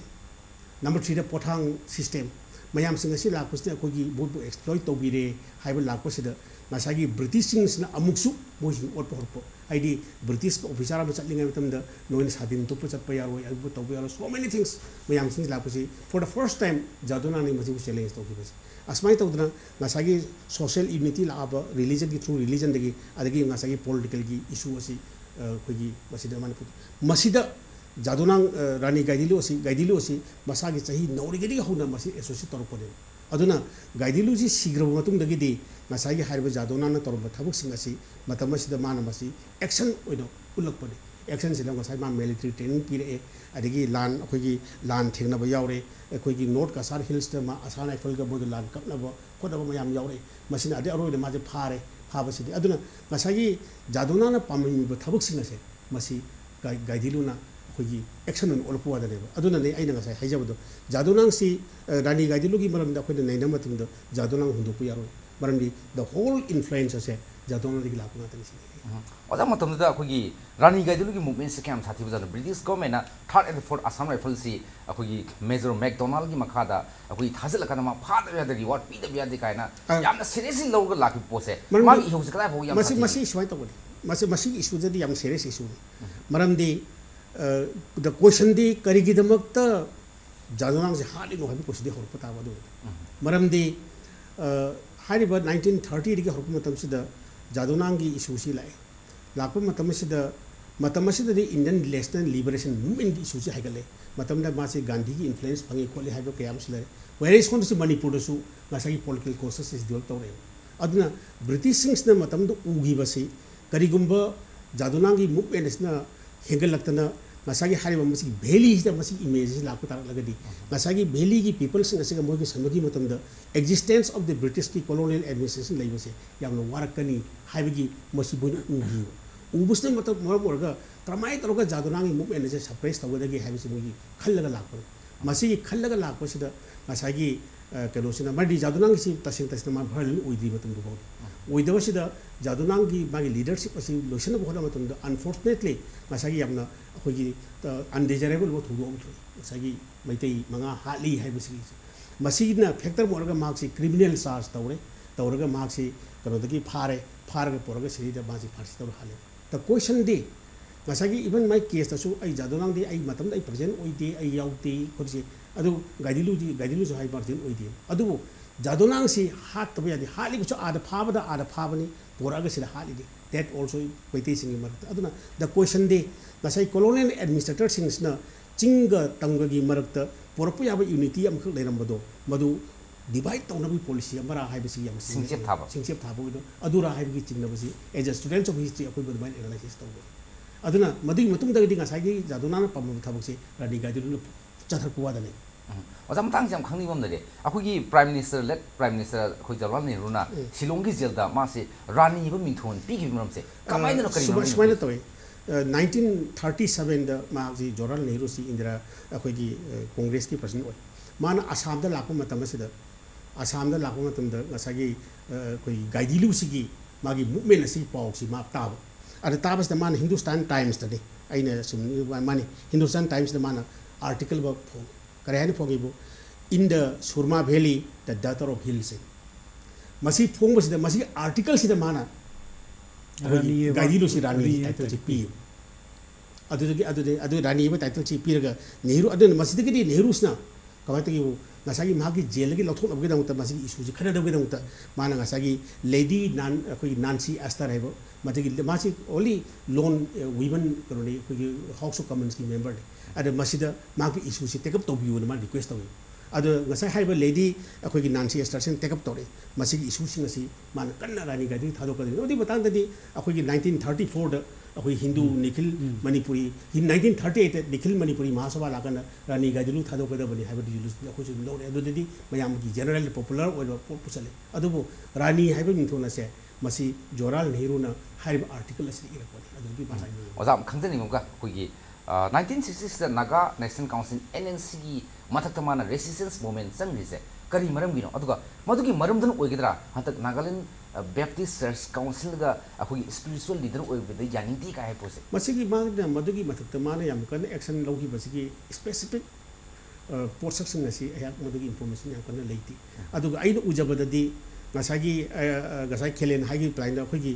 Number threeꯗ ꯄꯣꯊꯥꯡ system꯫ ꯃꯌꯥꯝꯁꯤꯡ ꯑꯁꯤ ꯂꯥꯛꯄꯁꯤꯗ ꯑꯩꯈꯣꯏꯒꯤ ꯃꯣꯏꯕꯨ exploit ꯇꯧꯕꯤꯔꯦ ꯍꯥꯏꯕ ꯂꯥꯛꯄꯁꯤꯗ ꯉꯁꯥꯏꯒꯤ Britishꯁꯤꯡꯁꯤꯅ ꯑꯃꯨꯛꯁꯨ ꯃꯣꯏꯁꯤꯡ ꯑꯣꯠꯄ ꯍꯧꯔꯛꯄ꯫ ꯍꯥꯏꯗꯤ British officer ꯑꯃ ꯆꯠꯂꯤꯉꯩ ꯃꯇꯝꯗ ꯅꯣꯏꯅ ꯁꯥꯗꯤꯟ ꯇꯨꯞꯄ ꯆꯠꯄ ꯌꯥꯔꯣꯏ, ꯑꯗꯨꯕꯨ ꯇꯧꯕ ꯌꯥꯔꯣꯏ, so many things ꯃꯌꯥꯝꯁꯤꯡꯁꯤ ꯂꯥꯛꯄꯁꯤ for the first time ꯖꯥꯗꯨꯅꯥꯅꯤ ꯃꯁꯤꯕꯨ challenge ꯇꯧꯈꯤꯕꯁꯤ꯫ ꯑꯁꯨꯃꯥꯏꯅ ꯇꯧꯗꯅ ꯉꯁꯥꯏꯒꯤ social unity ꯂꯥꯛꯑꯕ religionꯒꯤ through religionꯗꯒꯤ, ꯑꯗꯒꯤ ꯉꯁꯥꯏꯒꯤ politicalꯒꯤ issue ꯑꯁꯤ, ꯑ, ꯑꯩꯈꯣꯏꯒꯤ ꯃꯁꯤꯗ ꯃꯅꯤꯄꯨꯔ, ꯃꯁꯤꯗ ꯖꯥꯗꯨꯅꯥꯡ, ꯑ, ꯔꯥꯅꯤ ꯒꯥꯏꯗꯤꯂꯨ ꯑꯁꯤ, ꯒꯥꯏꯗꯤꯂꯨ ꯑꯁꯤ ꯃꯁꯥꯒꯤ ꯆꯍꯤ ꯅꯧꯔꯤꯉꯩꯗꯒꯤ ꯍꯧꯅ ꯃꯁꯤ associate ꯇꯧꯔꯛꯄꯅꯦꯕ꯫ ꯑꯗꯨꯅ ꯒꯥꯏꯗꯤꯂꯨꯁꯤ ꯁꯤꯈ꯭ꯔꯕ ꯃꯇꯨꯡꯗꯒꯤꯗꯤ ꯉꯁꯥꯏꯒꯤ ꯍꯥꯏꯔꯤꯕ ꯖꯥꯗꯣꯅꯥꯡꯅ ꯇꯧꯔꯝꯕ ꯊꯕꯛꯁꯤꯡ ꯑꯁꯤ ꯃꯇꯝ ꯑꯁꯤꯗ ꯃꯥꯅ ꯃꯁꯤ action ꯑꯣꯏꯅ ꯎꯠꯂꯛꯄꯅꯤ꯫ Actionꯁꯤꯗ ꯉꯁꯥꯏ ꯃꯥ military training ꯄꯤꯔꯛꯑꯦ, ꯑꯗꯒꯤ ꯂꯥꯟ, ꯑꯩꯈꯣꯏꯒꯤ ꯂꯥꯟ ꯊꯦꯡꯅꯕ ꯌꯥꯎꯔꯦ, ꯑꯩꯈꯣꯏꯒꯤ North Cachar Hillsꯇ ꯃꯥ Assam Rifleꯒ ꯃꯣꯏꯗ ꯂꯥꯟ ꯀꯞꯅꯕ ꯈꯣꯠꯅꯕ ꯃꯌꯥꯝ ꯌꯥꯎꯔꯛꯑꯦ꯫ ꯃꯁꯤꯅ ꯑꯗꯩ ꯑꯔꯣꯏꯕꯗ ꯃꯥꯁꯦ ꯐꯥꯔꯦ꯫ ꯐꯥꯕꯁꯤꯗꯤ, ꯑꯗꯨꯅ ꯉꯁꯥꯏꯒꯤ ꯖꯥꯗꯣꯅꯥꯡꯅ ꯄꯥꯝꯂꯝꯃꯤꯕ ꯊꯕꯛꯁꯤꯡ ꯑꯁꯦ ꯃꯁꯤ ꯒꯥꯏ-, ꯒꯥꯏꯗꯤꯂꯨꯅ ꯑꯩꯈꯣꯏꯒꯤ action ꯑꯣꯏꯅ ꯎꯠꯂꯛꯄ ꯋꯥꯗꯅꯦꯕ꯫ ꯑꯗꯨꯅꯅꯦ ꯑꯩꯅ ꯉꯁꯥꯏ ꯍꯥꯏꯖꯕꯗꯣ, ꯖꯥꯗꯣꯅꯥꯡꯁꯤ, ꯑ, ꯔꯥꯅꯤ ꯒꯥꯏꯗꯤꯂꯨꯒꯤ ꯃꯔꯝꯗ ꯑꯩꯈꯣꯏꯅ ꯅꯩꯅꯕ ꯃꯇꯝꯗ ꯖꯥꯗꯣꯅꯥꯡ ꯍꯨꯟꯗꯣꯛꯄ ꯌꯥꯔꯣꯏ꯫ ꯃꯔꯝꯗꯤ the whole influence ꯑꯁꯦ ꯖꯥꯗꯣꯅꯥꯡꯗꯒꯤ ꯂꯥꯛꯄ ꯉꯥꯛꯇꯅꯤ ꯁꯤꯅꯤ꯫ ꯎꯝ꯫ ꯑꯣꯖꯥ, ꯃꯇꯝꯗꯨꯗ ꯑꯩꯈꯣꯏꯒꯤ ꯔꯥꯅꯤ ꯒꯥꯏꯗꯤꯂꯨꯒꯤ movementꯁꯦ ꯀꯌꯥꯝ ꯁꯥꯊꯤꯕꯖꯥꯠꯅꯣ? British governmentꯅ Third and Fourth Assam Riflesꯁꯤ ꯑꯩꯈꯣꯏꯒꯤ Major MacDonaldꯒꯤ ꯃꯈꯥꯗ ꯑꯩꯈꯣꯏ ꯊꯥꯖꯤꯜꯂꯀꯥꯟꯗ ꯃꯥ ꯐꯥꯗꯕ ꯌꯥꯗꯦ, reward ꯄꯤꯗꯕ ꯌꯥꯗꯦ ꯀꯥꯏꯅ ꯑ, ꯌꯥꯝꯅ seriously ꯂꯧꯔꯒ ꯂꯥꯛꯈꯤꯕ ꯄꯣꯠꯁꯦ, ꯃꯔꯝꯗꯤ ꯃꯥꯒꯤ ꯏꯍꯧꯁꯦ ꯀꯗꯥꯏ ꯐꯥꯎꯕ ꯌꯥꯝ ꯃꯁꯤ, ꯁꯥꯊꯤ? ꯃꯁꯤ ꯁꯨꯃꯥꯏꯅ ꯇꯧꯕꯅꯤ꯫ ꯃꯁꯤ, ꯃꯁꯤꯒꯤ issueꯗꯗꯤ ꯌꯥꯝ serious issueꯅꯤ꯫ ꯎꯝ꯫ ꯃꯔꯝꯗꯤ, ꯑ, the questionꯗꯤ ꯀꯔꯤꯒꯤꯗꯃꯛꯇ ꯖꯥꯗꯣꯅꯥꯡꯁꯦ ꯍꯥꯠꯂꯤꯅꯣ ꯍꯥꯏꯕ questionꯗꯤ ꯍꯧꯔꯛꯄ ꯇꯥꯕ ꯑꯗꯨ꯫ ꯎꯝ꯫ ꯃꯔꯝꯗꯤ, ꯑ, ꯍꯥꯏꯔꯤꯕ nineteen thirtyꯗꯒꯤ ꯍꯧꯔꯛꯄ ꯃꯇꯝꯁꯤꯗ ꯖꯥꯗꯣꯅꯥꯡꯒꯤ issueꯁꯤ ꯂꯥꯛꯑꯦ꯫ ꯂꯥꯛꯄ ꯃꯇꯝ ꯑꯁꯤꯗ, ꯃꯇꯝ ꯑꯁꯤꯗꯗꯤ Indian National Liberation Movementꯀꯤ issueꯁꯤ ꯍꯥꯏꯒꯠꯂꯦ꯫ ꯃꯇꯝꯗ ꯃꯥꯁꯤ ꯒꯥꯟꯙꯤꯒꯤ influence ꯐꯪꯉꯤ ꯈꯣꯠꯂꯤ ꯍꯥꯏꯕ ꯀꯌꯥ ꯑꯃꯁꯨ ꯂꯩꯔꯦ꯫ Whereas ꯁꯣꯝꯗꯁꯨ ꯃꯅꯤꯄꯨꯔꯗꯁꯨ ꯉꯁꯥꯏꯒꯤ political consciousness develop ꯇꯧꯔꯛꯑꯦꯕ꯫ ꯑꯗꯨꯅ Britishꯁꯤꯡꯁꯤꯅ ꯃꯇꯝꯗ ꯎꯈꯤꯕꯁꯤ, ꯀꯔꯤꯒꯨꯝꯕ ꯖꯥꯗꯣꯅꯥꯡꯒꯤ movement ꯑꯁꯤꯅ ꯍꯦꯟꯒꯠꯂꯛꯇꯅ ꯉꯁꯥꯏꯒꯤ ꯍꯥꯏꯔꯤꯕ ꯃꯁꯤꯒꯤ valleyꯁꯤꯗ ꯃꯁꯤꯒꯤ image ꯑꯁꯤ ꯂꯥꯛꯄ ꯇꯥꯔꯛꯂꯒꯗꯤ, ꯉꯁꯥꯏꯒꯤ valleyꯒꯤ peopleꯁꯤꯡ ꯑꯁꯤꯒ ꯃꯣꯏꯒ ꯁꯝꯅꯈꯤꯕ ꯃꯇꯝꯗ existence of the Britishꯀꯤ colonial administration ꯂꯩꯕꯁꯦ ꯌꯥꯝꯅ ꯋꯥꯔꯛꯀꯅꯤ ꯍꯥꯏꯕꯒꯤ ꯃꯁꯤ ꯃꯣꯏꯅ ꯎꯈꯤꯕ꯫ ꯎꯕꯁꯤꯅ ꯃꯇꯝ, ꯃꯔꯝ ꯑꯣꯏꯔꯒ ꯀꯔꯝꯍꯥꯏꯅ ꯇꯧꯔꯒ ꯖꯥꯗꯣꯅꯥꯡꯒꯤ movement ꯑꯁꯦ suppress ꯇꯧꯒꯗꯒꯦ ꯍꯥꯏꯕꯁꯤ ꯃꯣꯏꯒꯤ ꯈꯜꯂꯒ ꯂꯥꯛꯄꯅꯤ꯫ ꯃꯁꯤꯒꯤ ꯈꯜꯂꯒ ꯂꯥꯛꯄꯁꯤꯗ ꯉꯁꯥꯏꯒꯤ, ꯑ, ꯀꯩꯅꯣꯁꯤꯅ, ꯃꯔꯝꯗꯤ ꯖꯥꯗꯣꯅꯥꯡꯒꯤꯁꯤ ꯇꯁꯦꯡ ꯇꯁꯦꯡꯅ ꯃꯥ violent ꯑꯣꯏꯗ꯭ꯔꯤ ꯃꯇꯝꯗꯨ ꯐꯥꯎꯗꯤ꯫ ꯑꯣꯏꯗꯕꯁꯤꯗ ꯖꯥꯗꯣꯅꯥꯡꯒꯤ ꯃꯥꯒꯤ leadership ꯑꯁꯤ ꯂꯣꯏꯁꯤꯟꯅꯕ ꯍꯣꯠꯅꯕ ꯃꯇꯝꯗ unfortunately ꯉꯁꯥꯏꯒꯤ ꯌꯥꯝꯅ ꯑꯩꯈꯣꯏꯒꯤ, ꯑ, undesirable ꯑꯣꯏꯕ ꯊꯧꯗꯣꯛ ꯑꯃ ꯊꯣꯛꯏ꯫ ꯉꯁꯥꯏꯒꯤ ꯃꯩꯇꯩ ꯃꯉꯥ ꯍꯥꯠꯂꯤ ꯍꯥꯏꯕꯁꯤꯒꯤ, ꯃꯁꯤꯅ factor ꯑꯃ ꯑꯣꯏꯔꯒ ꯃꯍꯥꯛꯁꯤ criminal charge ꯇꯧꯔꯦ꯫ ꯇꯧꯔꯒ ꯃꯍꯥꯛꯁꯤ ꯀꯩꯅꯣꯗꯒꯤ ꯐꯥꯔꯦ꯫ ꯐꯥꯔꯒ ꯄꯨꯔꯒ ꯁꯤꯗꯩꯗ ꯃꯥꯁꯤ ꯐꯥꯔꯁꯤ ꯇꯧꯔ ꯍꯥꯠꯂꯦ꯫ The questionꯗꯤ, ꯉꯁꯥꯏꯒꯤ even my caseꯇꯁꯨ ꯑꯩ ꯖꯥꯗꯣꯅꯥꯡꯗꯤ ꯑꯩ ꯃꯇꯝꯗ ꯑꯩ present ꯑꯣꯏꯗꯦ, ꯑꯩ ꯌꯥꯎꯗꯦ ꯈꯣꯠꯁꯦ꯫ ꯑꯗꯨ ꯒꯥꯏꯗꯤꯂꯨꯗꯤ, ꯒꯥꯏꯗꯤꯂꯨꯁꯨ ꯍꯥꯏ present ꯑꯣꯏꯗꯦ꯫ ꯑꯗꯨꯕꯨ ꯖꯥꯗꯣꯅꯥꯡꯁꯤ ꯍꯥꯠꯇꯕ ꯌꯥꯗꯦ꯫ ꯍꯥꯠꯂꯤꯕꯁꯨ ꯑꯥꯗ ꯐꯥꯕꯗ ꯑꯥꯗ ꯐꯥꯕꯅꯤ, ꯄꯨꯔꯛꯑꯒ ꯁꯤꯗ ꯍꯥꯠꯂꯤꯅꯤ꯫ That also ꯃꯩꯇꯩꯁꯤꯡꯒꯤ ꯃꯔꯛꯇ꯫ ꯑꯗꯨꯅ the questionꯗꯤ, ꯉꯁꯥꯏ colonial administratorꯁꯤꯡꯁꯤꯅ ꯆꯤꯡꯒ ꯇꯝꯒꯒꯤ ꯃꯔꯛꯇ ꯄꯨꯔꯛꯄ ꯌꯥꯕ unity ꯑꯃꯈꯛ ꯂꯩꯔꯝꯕꯗꯣ, ꯃꯗꯨ divide ꯇꯧꯅꯕꯒꯤ policy ꯑꯃꯔꯥ ꯍꯥꯏꯕꯁꯤ ꯌꯥꯝ ꯆꯤꯡꯅꯩ꯫ ꯁꯤꯡꯆꯞ ꯊꯥꯕ꯫ ꯁꯤꯡꯆꯞ ꯊꯥꯕ ꯑꯣꯏꯅ ꯑꯗꯨꯔꯥ ꯍꯥꯏꯕꯒꯤ ꯆꯤꯡꯅꯕꯁꯤ as a students of history ꯑꯩꯈꯣꯏꯕꯨ ꯑꯗꯨꯃꯥꯏꯅ analysis ꯇꯧꯕ꯫ ꯑꯗꯨꯅ ꯃꯗꯨꯒꯤ ꯃꯇꯨꯡꯗꯒꯤꯗꯤ ꯉꯁꯥꯏꯒꯤ ꯖꯥꯗꯨꯅꯥꯅ ꯄꯥꯝꯕ ꯊꯕꯛꯁꯤ ꯔꯥꯅꯤ ꯒꯥꯏꯗꯤꯂꯨꯅ ꯆꯠꯊꯔꯛꯄ ꯋꯥꯗꯅꯤ꯫ ꯎꯝ꯫ ꯑꯣꯖꯥ, ꯃꯇꯥꯡꯁꯦ ꯌꯥꯝ ꯈꯪꯅꯤꯡꯕ ꯑꯃ ꯂꯩꯔꯦ꯫ ꯑꯩꯈꯣꯏꯒꯤ Prime Minister, late Prime Minister ꯑꯩꯈꯣꯏ ꯖꯋꯥꯍꯔꯂꯥꯜ ꯅꯦꯍꯔꯨꯅ ꯎꯝ꯫ ꯁꯤꯂꯣꯡꯒꯤ ꯖꯦꯜꯗ ꯃꯥꯁꯦ ꯔꯥꯅꯤ ꯍꯥꯏꯕ ꯃꯤꯡꯊꯣꯟ ꯄꯤꯈꯤꯕ ꯃꯔꯝꯁꯦ ꯀꯃꯥꯏꯅꯅꯣ, ꯀꯔꯤ ꯁꯨꯃꯥꯏ- ꯃꯔꯝꯒꯤꯅꯣ? ꯁꯨꯃꯥꯏꯅ ꯇꯧꯋꯤ꯫ ꯅꯥꯏꯟꯇꯤꯟ ꯊꯥꯔꯇꯤ ꯁꯕꯦꯟꯗ ꯃꯥꯁꯤ ꯖꯋꯥꯍꯔꯂꯥꯜ ꯅꯦꯍꯔꯨꯁꯤ ꯏꯟꯗꯤꯔꯥ ꯑꯩꯈꯣꯏꯒꯤ ꯑ, ꯀꯣꯡꯒ꯭ꯔꯦꯁꯀꯤ president ꯑꯣꯏ꯫ ꯃꯥꯅ ꯑꯁꯥꯝꯗ ꯂꯥꯛꯄ ꯃꯇꯝ ꯑꯁꯤꯗ, ꯑꯁꯥꯝꯗ ꯂꯥꯛꯄ ꯃꯇꯝꯗ ꯉꯁꯥꯏꯒꯤ ꯑ, ꯑꯩꯈꯣꯏꯒꯤ ꯒꯥꯏꯗꯤꯂꯨꯁꯤꯒꯤ ꯃꯥꯒꯤ movement ꯑꯁꯤꯒꯤ ꯄꯥꯎꯁꯤ ꯃꯥ ꯇꯥꯕ꯫ ꯑꯗ ꯇꯥꯕꯁꯤꯗ ꯃꯥꯅ ꯍꯤꯟꯗꯨꯁꯇꯥꯟ ꯇꯥꯏꯝꯁꯇꯅꯤ, ꯑꯩꯅ ꯁꯨꯝ ꯃꯥꯅꯤ, ꯍꯤꯟꯗꯨꯁꯇꯥꯟ ꯇꯥꯏꯝꯁꯇ ꯃꯥꯅ article ꯑꯃ ꯐꯣꯡꯉꯤ꯫ ꯀꯔꯤ ꯍꯥꯏꯅ ꯐꯣꯡꯉꯤꯕꯨ? "In the Surma Valley, the daughter of hills" ꯍꯥꯏꯅ꯫ ꯃꯁꯤ ꯐꯣꯡꯕꯁꯤꯗ, ꯃꯁꯤꯒꯤ articleꯁꯤꯗ ꯃꯥꯅ ꯑꯩꯈꯣꯏꯒꯤ ꯔꯥꯅꯤ ꯑꯃ, ꯒꯥꯏꯗꯤꯂꯨꯁꯤ ꯔꯥꯅꯤ ꯔꯥꯅꯤ titleꯁꯤ ꯍꯥꯏꯇꯥꯔꯦ꯫ ꯄꯤꯌꯦꯕ꯫ ꯑꯗꯨꯗꯒꯤ ꯑꯗꯨꯗꯤ ꯑꯗꯨ ꯔꯥꯅꯤ ꯑꯃ titleꯁꯤ ꯄꯤꯔꯒ ꯅꯦꯍꯔꯨ, ꯑꯗꯨꯅ ꯃꯁꯤꯗꯒꯤꯗꯤ ꯅꯦꯍꯔꯨꯁꯤꯅ ꯀꯃꯥꯏꯅ ꯇꯧꯒꯦꯕꯨ, ꯉꯁꯥꯏꯒꯤ ꯃꯍꯥꯛꯀꯤ ꯖꯦꯜꯗꯒꯤ ꯂꯧꯊꯣꯛꯅꯕꯒꯤꯗꯃꯛꯇ, ꯃꯁꯤꯒꯤ issueꯁꯤ ꯈꯟꯅꯅꯕꯒꯤꯗꯃꯛꯇ ꯃꯥꯅ ꯉꯁꯥꯏꯒꯤ Lady Nan-, ꯑꯩꯈꯣꯏꯒꯤ Nancy Astor ꯍꯥꯏꯕ, ꯃꯁꯤꯒꯤ, ꯃꯥꯁꯤ only lone, ꯑ, women ꯀꯩꯅꯣꯅꯤ, ꯑꯩꯈꯣꯏꯒꯤ House of Commonsꯀꯤ memberꯅꯤ꯫ ꯑꯗ ꯃꯁꯤꯗ ꯃꯍꯥꯛꯀꯤ issueꯁꯤ take up ꯇꯧꯕꯤꯌꯨꯅ ꯃꯥꯅ request ꯇꯧꯏ꯫ ꯑꯗꯣ ꯉꯁꯥꯏ ꯍꯥꯏꯔꯤꯕ Lady ꯑꯩꯈꯣꯏꯒꯤ Nancy Astorꯁꯤꯅ take up ꯇꯧꯔꯛꯏ꯫ ꯃꯁꯤꯒꯤ issueꯁꯤꯡ ꯑꯁꯤ ꯃꯥꯅ ꯀꯟꯅ ꯔꯥꯅꯤ ꯒꯥꯏꯗꯤꯂꯨ ꯊꯥꯗꯣꯛꯀꯗꯣꯏꯅꯤ꯫ ꯑꯗꯨꯒꯤ ꯃꯇꯥꯡꯗꯗꯤ ꯑꯩꯈꯣꯏꯒꯤ ꯅꯥꯏꯟꯇꯤꯟ ꯊꯥꯔꯇꯤ ꯐꯣꯔꯗ ꯑꯩꯈꯣꯏ ꯍꯤꯟꯗꯨ ꯎꯝ꯫ ꯅꯤꯈꯤꯜ ꯎꯝ꯫ ꯃꯅꯤꯄꯨꯔꯤ, ꯍꯤ-, ꯅꯥꯏꯟꯇꯤꯟ ꯊꯥꯔꯇꯤ ꯑꯩꯠꯇ ꯅꯤꯈꯤꯜ ꯃꯅꯤꯄꯨꯔꯤ ꯃꯍꯥꯁꯚꯥ ꯂꯥꯛꯀꯥꯟꯗ ꯔꯥꯅꯤ ꯒꯥꯏꯗꯤꯂꯨ ꯊꯥꯗꯣꯛꯀꯗꯕꯅꯤ ꯍꯥꯏꯕ resolution ꯑꯩꯈꯣꯏꯁꯨ ꯑꯗꯨꯝ ꯂꯧꯔꯦ꯫ ꯑꯗꯨꯗꯗꯤ ꯃꯌꯥꯝꯒꯤ general popular ꯑꯣꯏꯕ ꯄꯣꯠ ꯄꯨꯁꯜꯂꯦ꯫ ꯑꯗꯨꯕꯨ ꯔꯥꯅꯤ ꯍꯥꯏꯕ ꯃꯤꯡꯊꯣꯟ ꯑꯁꯦ ꯃꯁꯤ ꯖꯋꯥꯍꯔꯂꯥꯜ ꯅꯦꯍꯔꯨꯅ ꯍꯥꯏꯔꯤꯕ article ꯑꯁꯤꯗ ꯏꯔꯛꯄꯅꯤ꯫ ꯑꯗꯨꯗꯒꯤ ꯃꯥ ꯍꯥꯏꯕꯅꯤ꯫ ꯑꯣꯖꯥ, ꯑꯃ ꯈꯪꯖꯅꯤꯡꯕ ꯑꯃꯒ, ꯑꯩꯈꯣꯏꯒꯤ, ꯑ, ꯅꯥꯏꯟꯇꯤꯟ ꯁꯤꯛꯁꯇꯤ ꯁꯤꯛꯁꯇ Naga National Council, NNCꯒꯤ ꯃꯊꯛꯇ ꯃꯥꯅ resistance movement ꯆꯪꯈ꯭ꯔꯤꯁꯦ ꯀꯔꯤ ꯃꯔꯝꯒꯤꯅꯣ? ꯑꯗꯨꯒ ꯃꯗꯨꯒꯤ ꯃꯔꯝꯗꯨꯅ ꯑꯣꯏꯒꯗ꯭ꯔꯥ ꯍꯟꯗꯛ Nagaland, ꯑ, Baptist Church Councilꯒ ꯑꯩꯈꯣꯏꯒꯤ spiritual leader ꯑꯣꯏꯕꯗ ꯌꯥꯅꯤꯡꯗꯦ ꯀꯥꯏ ꯍꯥꯏ ꯄꯣꯠꯁꯦ? ꯃꯁꯤꯒꯤ ꯃꯥꯅ, ꯃꯗꯨꯒꯤ ꯃꯊꯛꯇ ꯃꯥꯅ ꯌꯥꯝ ꯀꯟꯅ action ꯂꯧꯈꯤꯕꯁꯤꯒꯤ specific, ꯑ, ꯄꯣꯠꯁꯛꯁꯤꯡ ꯑꯁꯤ ꯑꯩꯍꯥꯛ ꯃꯗꯨꯒꯤ information ꯌꯥꯝ ꯀꯟꯅ ꯂꯩꯇꯦ꯫ ꯑꯗꯨꯒ ꯑꯩꯅ ꯎꯖꯕꯗꯗꯤ ꯉꯁꯥꯏꯒꯤ, ꯑ, ꯑ, ꯉꯁꯥꯏ ꯈꯦꯂꯦꯟ ꯍꯥꯏꯈꯤꯕ ꯂꯥꯏꯟꯗ ꯑꯩꯈꯣꯏꯒꯤ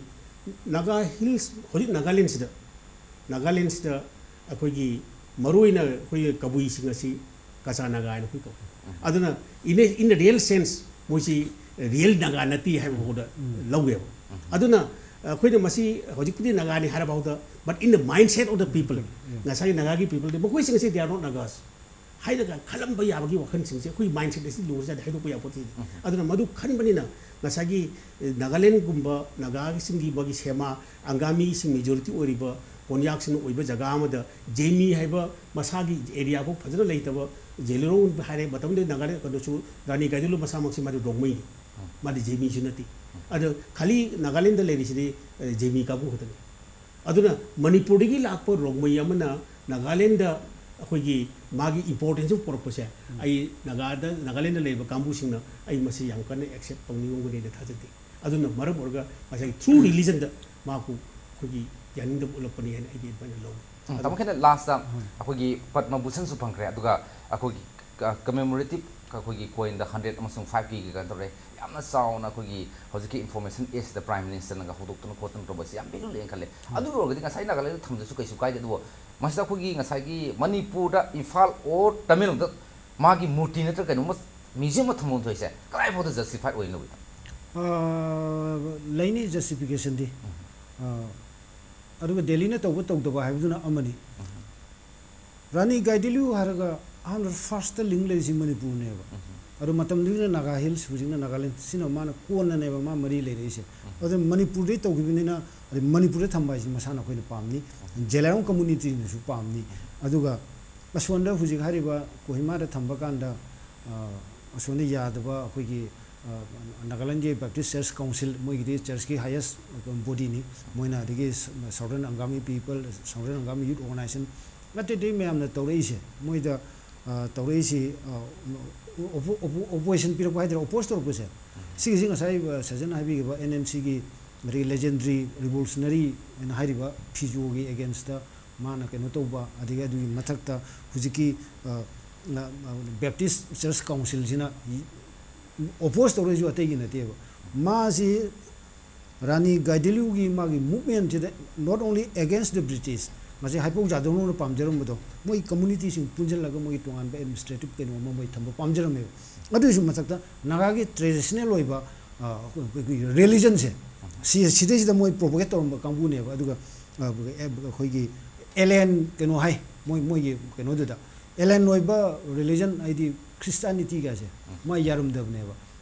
Naga Hills, ꯍꯧꯖꯤꯛ ꯅꯥꯒꯥꯂꯦꯟꯁꯤꯗ, ꯅꯥꯒꯥꯂꯦꯟꯁꯤꯗ ꯑꯩꯈꯣꯏꯒꯤ ꯃꯔꯨꯑꯣꯏꯅ ꯑꯩꯈꯣꯏꯒꯤ ꯀꯕꯨꯏꯁꯤꯡ ꯑꯁꯤ ꯀꯆꯥ ꯅꯥꯒꯥ ꯍꯥꯏꯅ ꯑꯩꯈꯣꯏ ꯀꯧꯏ꯫ ꯑꯗꯨꯅ in a, in a real sense ꯃꯣꯏꯁꯤ real ꯅꯥꯒꯥ ꯅꯠꯇꯦ ꯍꯥꯏꯕ ꯐꯥꯎꯗ ꯂꯧꯋꯦꯕ꯫ ꯑꯗꯨꯅ ꯑꯩꯈꯣꯏꯅ ꯃꯁꯤ ꯍꯧꯖꯤꯛꯄꯨꯗꯤ ꯅꯥꯒꯥꯅꯤ ꯍꯥꯏꯔ ꯐꯥꯎꯗ, but in the mindset of the people, ꯉꯁꯥꯏꯒꯤ ꯅꯥꯒꯥꯒꯤ peopleꯗꯤ ꯃꯈꯣꯏꯁꯤꯡ ꯑꯁꯤ they are not Nagas꯫ ꯍꯥꯏꯅꯒ ꯈꯜꯂꯝꯕ ꯌꯥꯕꯒꯤ ꯋꯥꯈꯜꯁꯤꯡꯁꯦ ꯑꯩꯈꯣꯏ ꯃꯥꯏꯟꯁꯦꯠ ꯑꯁꯤ ꯂꯨꯔꯖꯥꯠꯅꯤ, ꯍꯥꯏꯗꯣꯛꯄ ꯌꯥꯕ ꯄꯣꯠ ꯅꯠꯇꯦ꯫ ꯑꯗꯨꯅ ꯃꯗꯨ ꯈꯟꯕꯅꯤꯅ ꯉꯁꯥꯏꯒꯤ, ꯑꯦ, ꯅꯥꯒꯥꯂꯦꯟꯒꯨꯝꯕ ꯅꯥꯒꯥꯁꯤꯡꯒꯤ ꯃꯥꯒꯤ ꯁꯦꯃꯥ, ꯑꯪꯒꯥꯃꯤꯁꯤꯡ ꯃꯦꯖꯣꯔꯤꯇꯤ ꯑꯣꯏꯔꯤꯕ ꯀꯣꯟꯌꯥꯛꯁꯤꯡꯅ ꯑꯣꯏꯕ ꯖꯒꯥ ꯑꯃꯗ ꯖꯦꯃꯤ ꯍꯥꯏꯕ ꯃꯁꯥꯒꯤ ꯑꯦꯔꯤꯌꯥ ꯐꯥꯎ ꯐꯖꯅ ꯂꯩꯇꯕ, ꯖꯦꯂꯤꯔꯣꯡ ꯍꯥꯏꯔꯦ, ꯃꯇꯝꯗꯨꯗ ꯅꯥꯒꯥꯂꯦꯟ ꯀꯩꯅꯣꯁꯨ, ꯔꯥꯅꯤ ꯒꯥꯏꯗꯤꯟꯂꯤꯌꯨ ꯃꯁꯥꯃꯛꯁꯤ ꯃꯥꯗꯤ ꯔꯣꯡꯃꯩꯅꯤ, ꯃꯥꯗꯤ ꯖꯦꯃꯤꯁꯨ ꯅꯠꯇꯦ꯫ ꯑꯗꯣ ꯈꯥꯂꯤ ꯅꯥꯒꯥꯂꯦꯟꯗ ꯂꯩꯔꯤꯁꯤꯗꯤ, ꯑꯦ, ꯖꯦꯃꯤ ꯀꯥꯡꯕꯨ ꯈꯛꯇꯅꯤ꯫ ꯑꯗꯨꯅ ꯃꯅꯤꯄꯨꯔꯗꯒꯤ ꯂꯥꯛꯄ ꯔꯣꯡꯃꯩ ꯑꯃꯅ ꯅꯥꯒꯥꯂꯦꯟꯗ ꯑꯩꯈꯣꯏꯒꯤ ꯃꯥꯒꯤ ꯏꯝꯄꯣꯔꯇꯦꯟꯁ ꯑꯃ ꯄꯨꯔꯛꯄꯁꯦ, ꯑꯩ ꯅꯥꯒꯥꯗ, ꯅꯥꯒꯥꯂꯦꯟꯗ ꯂꯩꯕ ꯀꯥꯡꯕꯨꯁꯤꯡꯅ ꯑꯩ ꯃꯁꯤ ꯌꯥꯝ ꯀꯟꯅ ꯑꯦꯛꯁꯦꯞ ꯇꯧꯅꯤꯡꯉꯝꯒꯅꯤꯅ ꯊꯥꯖꯗꯦ꯫ ꯑꯗꯨꯅ ꯃꯔꯝ ꯑꯣꯏꯔꯒ ꯉꯁꯥꯏꯒꯤ ꯊ꯭ꯔꯨ ꯔꯤꯂꯤꯖꯟꯗ ꯃꯥꯕꯨ ꯑꯩꯈꯣꯏꯒꯤ ꯌꯥꯅꯤꯡꯗꯕ ꯎꯠꯂꯛꯄꯅꯤ ꯍꯥꯏꯅ ꯑꯩꯗꯤ ꯑꯗꯨꯃꯥꯏꯅ ꯂꯧꯏ꯫ ꯎꯝ, ꯑꯗꯨ ꯇꯥꯃꯣ ꯈꯦꯅ ꯂꯥꯁꯇ ꯑꯩꯈꯣꯏꯒꯤ ꯄꯗꯃ ꯚꯨꯁꯟꯁꯨ ꯐꯪꯈ꯭ꯔꯦ, ꯑꯗꯨꯒ ꯑꯩꯈꯣꯏꯒꯤ ꯀꯃꯦꯃꯣꯔꯦꯇꯤꯞ ꯑꯩꯈꯣꯏꯒꯤ ꯀꯣꯏꯟꯗ ꯍꯟꯗ꯭ꯔꯦꯠ ꯑꯃꯁꯨꯡ ꯐꯥꯏꯚ ꯀꯦꯒꯤ ꯀꯩꯅꯣ ꯇꯧꯔꯦ꯫ ꯌꯥꯝꯅ ꯆꯥꯎꯅ ꯑꯩꯈꯣꯏꯒꯤ ꯍꯧꯖꯤꯛꯀꯤ ꯏꯟꯐꯣꯔꯃꯦꯁꯟ ꯑꯦꯖꯇ ꯄ꯭ꯔꯥꯏꯝ ꯃꯤꯅꯤꯁꯇꯔꯅꯒ ꯍꯧꯗꯣꯛꯇꯅ ꯈꯣꯠꯇꯅ ꯇꯧꯕꯁꯤ ꯌꯥꯝ ꯚꯦꯂꯨ ꯂꯩꯅ ꯈꯜꯂꯦ꯫ ꯑꯗꯨꯒꯤ ꯑꯣꯏꯔꯒꯗꯤ ꯉꯁꯥꯏ ꯅꯥꯒꯥꯂꯦꯟꯗ ꯊꯝꯗ꯭ꯔꯁꯨ ꯀꯩꯁꯨ ꯀꯥꯏꯗꯦ, ꯑꯗꯨꯕꯨ ꯃꯁꯤꯗ ꯑꯩꯈꯣꯏꯒꯤ ꯉꯁꯥꯏꯒꯤ ꯃꯅꯤꯄꯨꯔꯗ ꯏꯝꯐꯥꯜ ꯑꯣꯔ ꯇꯃꯦꯡꯂꯣꯡꯗ ꯃꯥꯒꯤ ꯃꯨꯔꯇꯤ ꯅꯠꯇ꯭ꯔꯒ ꯀꯩꯅꯣꯝꯃ ꯃ꯭ꯌꯨꯖꯤꯌꯝ ꯑꯃ ꯊꯝꯐꯝ ꯊꯣꯛꯏꯁꯦ ꯀꯗꯥꯏꯐꯥꯎꯗ ꯖꯁꯇꯤꯐꯥꯏꯠ ꯑꯣꯏꯅ ꯂꯧꯏ? ꯑꯥ, ꯂꯩꯅꯤ ꯖꯁꯇꯤꯐꯤꯀꯦꯁꯟꯗꯤ꯫ ꯑꯥ, ꯑꯗꯨꯒ ꯗꯦꯜꯂꯤꯅ ꯇꯧꯕ ꯇꯧꯗꯕ ꯍꯥꯏꯕꯗꯨꯅ ꯑꯃꯅꯤ꯫ ꯔꯥꯅꯤ ꯒꯥꯏꯗꯤꯟꯂꯤꯌꯨ ꯍꯥꯏꯔꯒ ꯑꯍꯥꯟꯕꯗ ꯐꯥꯔꯁꯇ ꯂꯤꯡ ꯂꯩꯔꯤꯁꯤ ꯃꯅꯤꯄꯨꯔꯅꯦꯕ꯫ ꯑꯗꯣ ꯃꯇꯝꯗꯨꯒꯤꯅ ꯅꯥꯒꯥ ꯍꯤꯜꯁ, ꯍꯧꯖꯤꯛꯅ ꯅꯥꯒꯥꯂꯦꯟ, ꯁꯤꯅ ꯃꯥꯅ ꯀꯣꯟꯅꯅꯦꯕ ꯃꯥ ꯃꯔꯤ ꯂꯩꯔꯛꯏꯁꯦ꯫ ꯑꯗꯨ ꯃꯅꯤꯄꯨꯔꯗꯩ ꯇꯧꯈꯤꯕꯅꯤꯅ, ꯑꯗꯩ ꯃꯅꯤꯄꯨꯔꯗ ꯊꯝꯕ ꯍꯥꯏꯁꯤ ꯃꯁꯥꯅ ꯑꯩꯈꯣꯏꯅ ꯄꯥꯝꯅꯤ, ꯖꯦꯂꯤꯌꯥꯡꯔꯣꯡ ꯀꯝꯃꯨꯅꯤꯇꯤꯅꯁꯨ ꯄꯥꯝꯅꯤ꯫ ꯑꯗꯨꯒ ꯑꯁꯣꯝꯗ ꯍꯧꯖꯤꯛ ꯍꯥꯏꯔꯤꯕ ꯀꯣꯍꯤꯃꯥꯗ ꯊꯝꯕ ꯀꯥꯟꯗ, ꯑ, ꯑꯁꯣꯝꯗ ꯌꯥꯗꯕ ꯑꯩꯈꯣꯏꯒꯤ, ꯑ, ꯅꯥꯒꯥꯂꯦꯟꯒꯤ ꯕꯦꯞꯇꯤꯁ ꯆꯔꯆ ꯀꯥꯎꯟꯁꯤꯜ, ꯃꯣꯏꯒꯤꯗꯤ ꯆꯔꯆꯀꯤ ꯍꯥꯏꯌꯦꯁ ꯕꯣꯗꯤꯅꯤ, ꯃꯣꯏꯅ ꯑꯗꯒꯤ ꯁ-, southern Angami people, southern Angami ꯌꯨꯠ ꯑꯣꯔꯒꯅꯥꯏꯖꯦꯁꯟ, ꯑꯇꯩ ꯑꯇꯩ ꯃꯌꯥꯝꯅ ꯇꯧꯔꯛꯏꯁꯦ, ꯃꯣꯏꯗ, ꯑ, ꯇꯧꯔꯛꯏꯁꯤ, ꯑ, ꯑꯣꯄꯣ-, ꯑꯣꯄꯣ-, ꯑꯣꯄꯣꯖꯤꯁꯟ ꯄꯤꯔꯛꯄ ꯍꯥꯏꯗꯣꯏꯔꯥ, ꯑꯣꯄꯣꯖ ꯇꯧꯔꯛꯄꯁꯦ, ꯁꯤꯒꯤꯁꯤ ꯉꯁꯥꯏ, ꯑ, ꯁꯖꯟ ꯍꯥꯏꯕꯤꯈꯤꯕ ꯑꯦꯟ ꯑꯦꯝ ꯁꯤꯒꯤ ꯑꯗꯒꯤ ꯂꯦꯖꯦꯟꯗꯔꯤ ꯔꯤꯚꯣꯂꯨꯁꯅꯔꯤ ꯍꯥꯏꯅ ꯍꯥꯏꯔꯤꯕ ꯐꯤꯖꯣꯒꯤ ꯑꯦꯒꯦꯟꯁꯇ ꯃꯥꯅ ꯀꯩꯅꯣ ꯇꯧꯕ, ꯑꯗꯒꯤ ꯑꯗꯨꯒꯤ ꯃꯊꯛꯇ ꯍꯧꯖꯤꯛꯀꯤ, ꯑ, ꯑ, ꯕꯦꯞꯇꯤꯁ ꯆꯔꯆ ꯀꯥꯎꯟꯁꯤꯜꯁꯤꯅ ꯑꯣꯄꯣꯖ ꯇꯧꯔꯛꯏꯁꯨ ꯑꯇꯩꯒꯤ ꯅꯠꯇꯦꯕ꯫ ꯃꯥꯁꯤ ꯔꯥꯅꯤ ꯒꯥꯏꯗꯤꯟꯂꯤꯌꯨꯒꯤ ꯃꯥꯒꯤ ꯃꯨꯞꯃꯦꯟꯁꯤꯗ not only against the British, ꯉꯁꯥꯏ ꯍꯩꯄꯧ ꯖꯥꯗꯧꯅ ꯄꯥꯝꯖꯔꯝꯕꯗꯣ, ꯃꯣꯏ ꯀꯝꯃꯨꯅꯤꯇꯤꯁꯤꯡ ꯄꯨꯟꯁꯤꯜꯂꯒ ꯃꯣꯏꯒꯤ ꯇꯣꯉꯥꯟꯕ ꯑꯦꯗꯃꯤꯅꯤꯁꯇ꯭ꯔꯦꯇꯤꯞ ꯀꯩꯅꯣ ꯑꯃ ꯃꯣꯏ ꯊꯝꯕ ꯄꯥꯝꯖꯔꯝꯃꯦꯕ꯫ ꯑꯗꯨꯒꯤꯁꯨ ꯃꯊꯛꯇ ꯅꯥꯒꯥꯒꯤ ꯇ꯭ꯔꯦꯗꯤꯁꯅꯦꯜ ꯑꯣꯏꯕ, ꯑ, ꯑꯩꯈꯣꯏꯒꯤ ꯔꯤꯂꯤꯖꯟꯁꯦ, ꯁꯤ, ꯁꯤꯗꯩꯁꯤꯗ ꯃꯣꯏ ꯄ꯭ꯔꯣꯄꯣꯒꯦꯠ ꯇꯧꯔꯝꯕ ꯀꯥꯡꯕꯨꯅꯦꯕ꯫ ꯑꯗꯨꯒ, ꯑ, ꯑꯩꯈꯣꯏꯒꯤ ꯑꯦꯂꯤꯌꯟ ꯀꯩꯅꯣ ꯍꯥꯏ, ꯃꯣꯏ, ꯃꯣꯏꯒꯤ ꯀꯩꯅꯣꯗꯨꯗ, ꯑꯦꯂꯦꯟ ꯑꯣꯏꯕ ꯔꯤꯂꯤꯖꯟ, ꯍꯥꯏꯗꯤ ꯈ꯭ꯔꯤꯁꯇꯥꯅꯤꯇꯤꯒꯁꯦ ꯃꯥ ꯌꯥꯔꯝꯗꯕꯅꯦꯕ꯫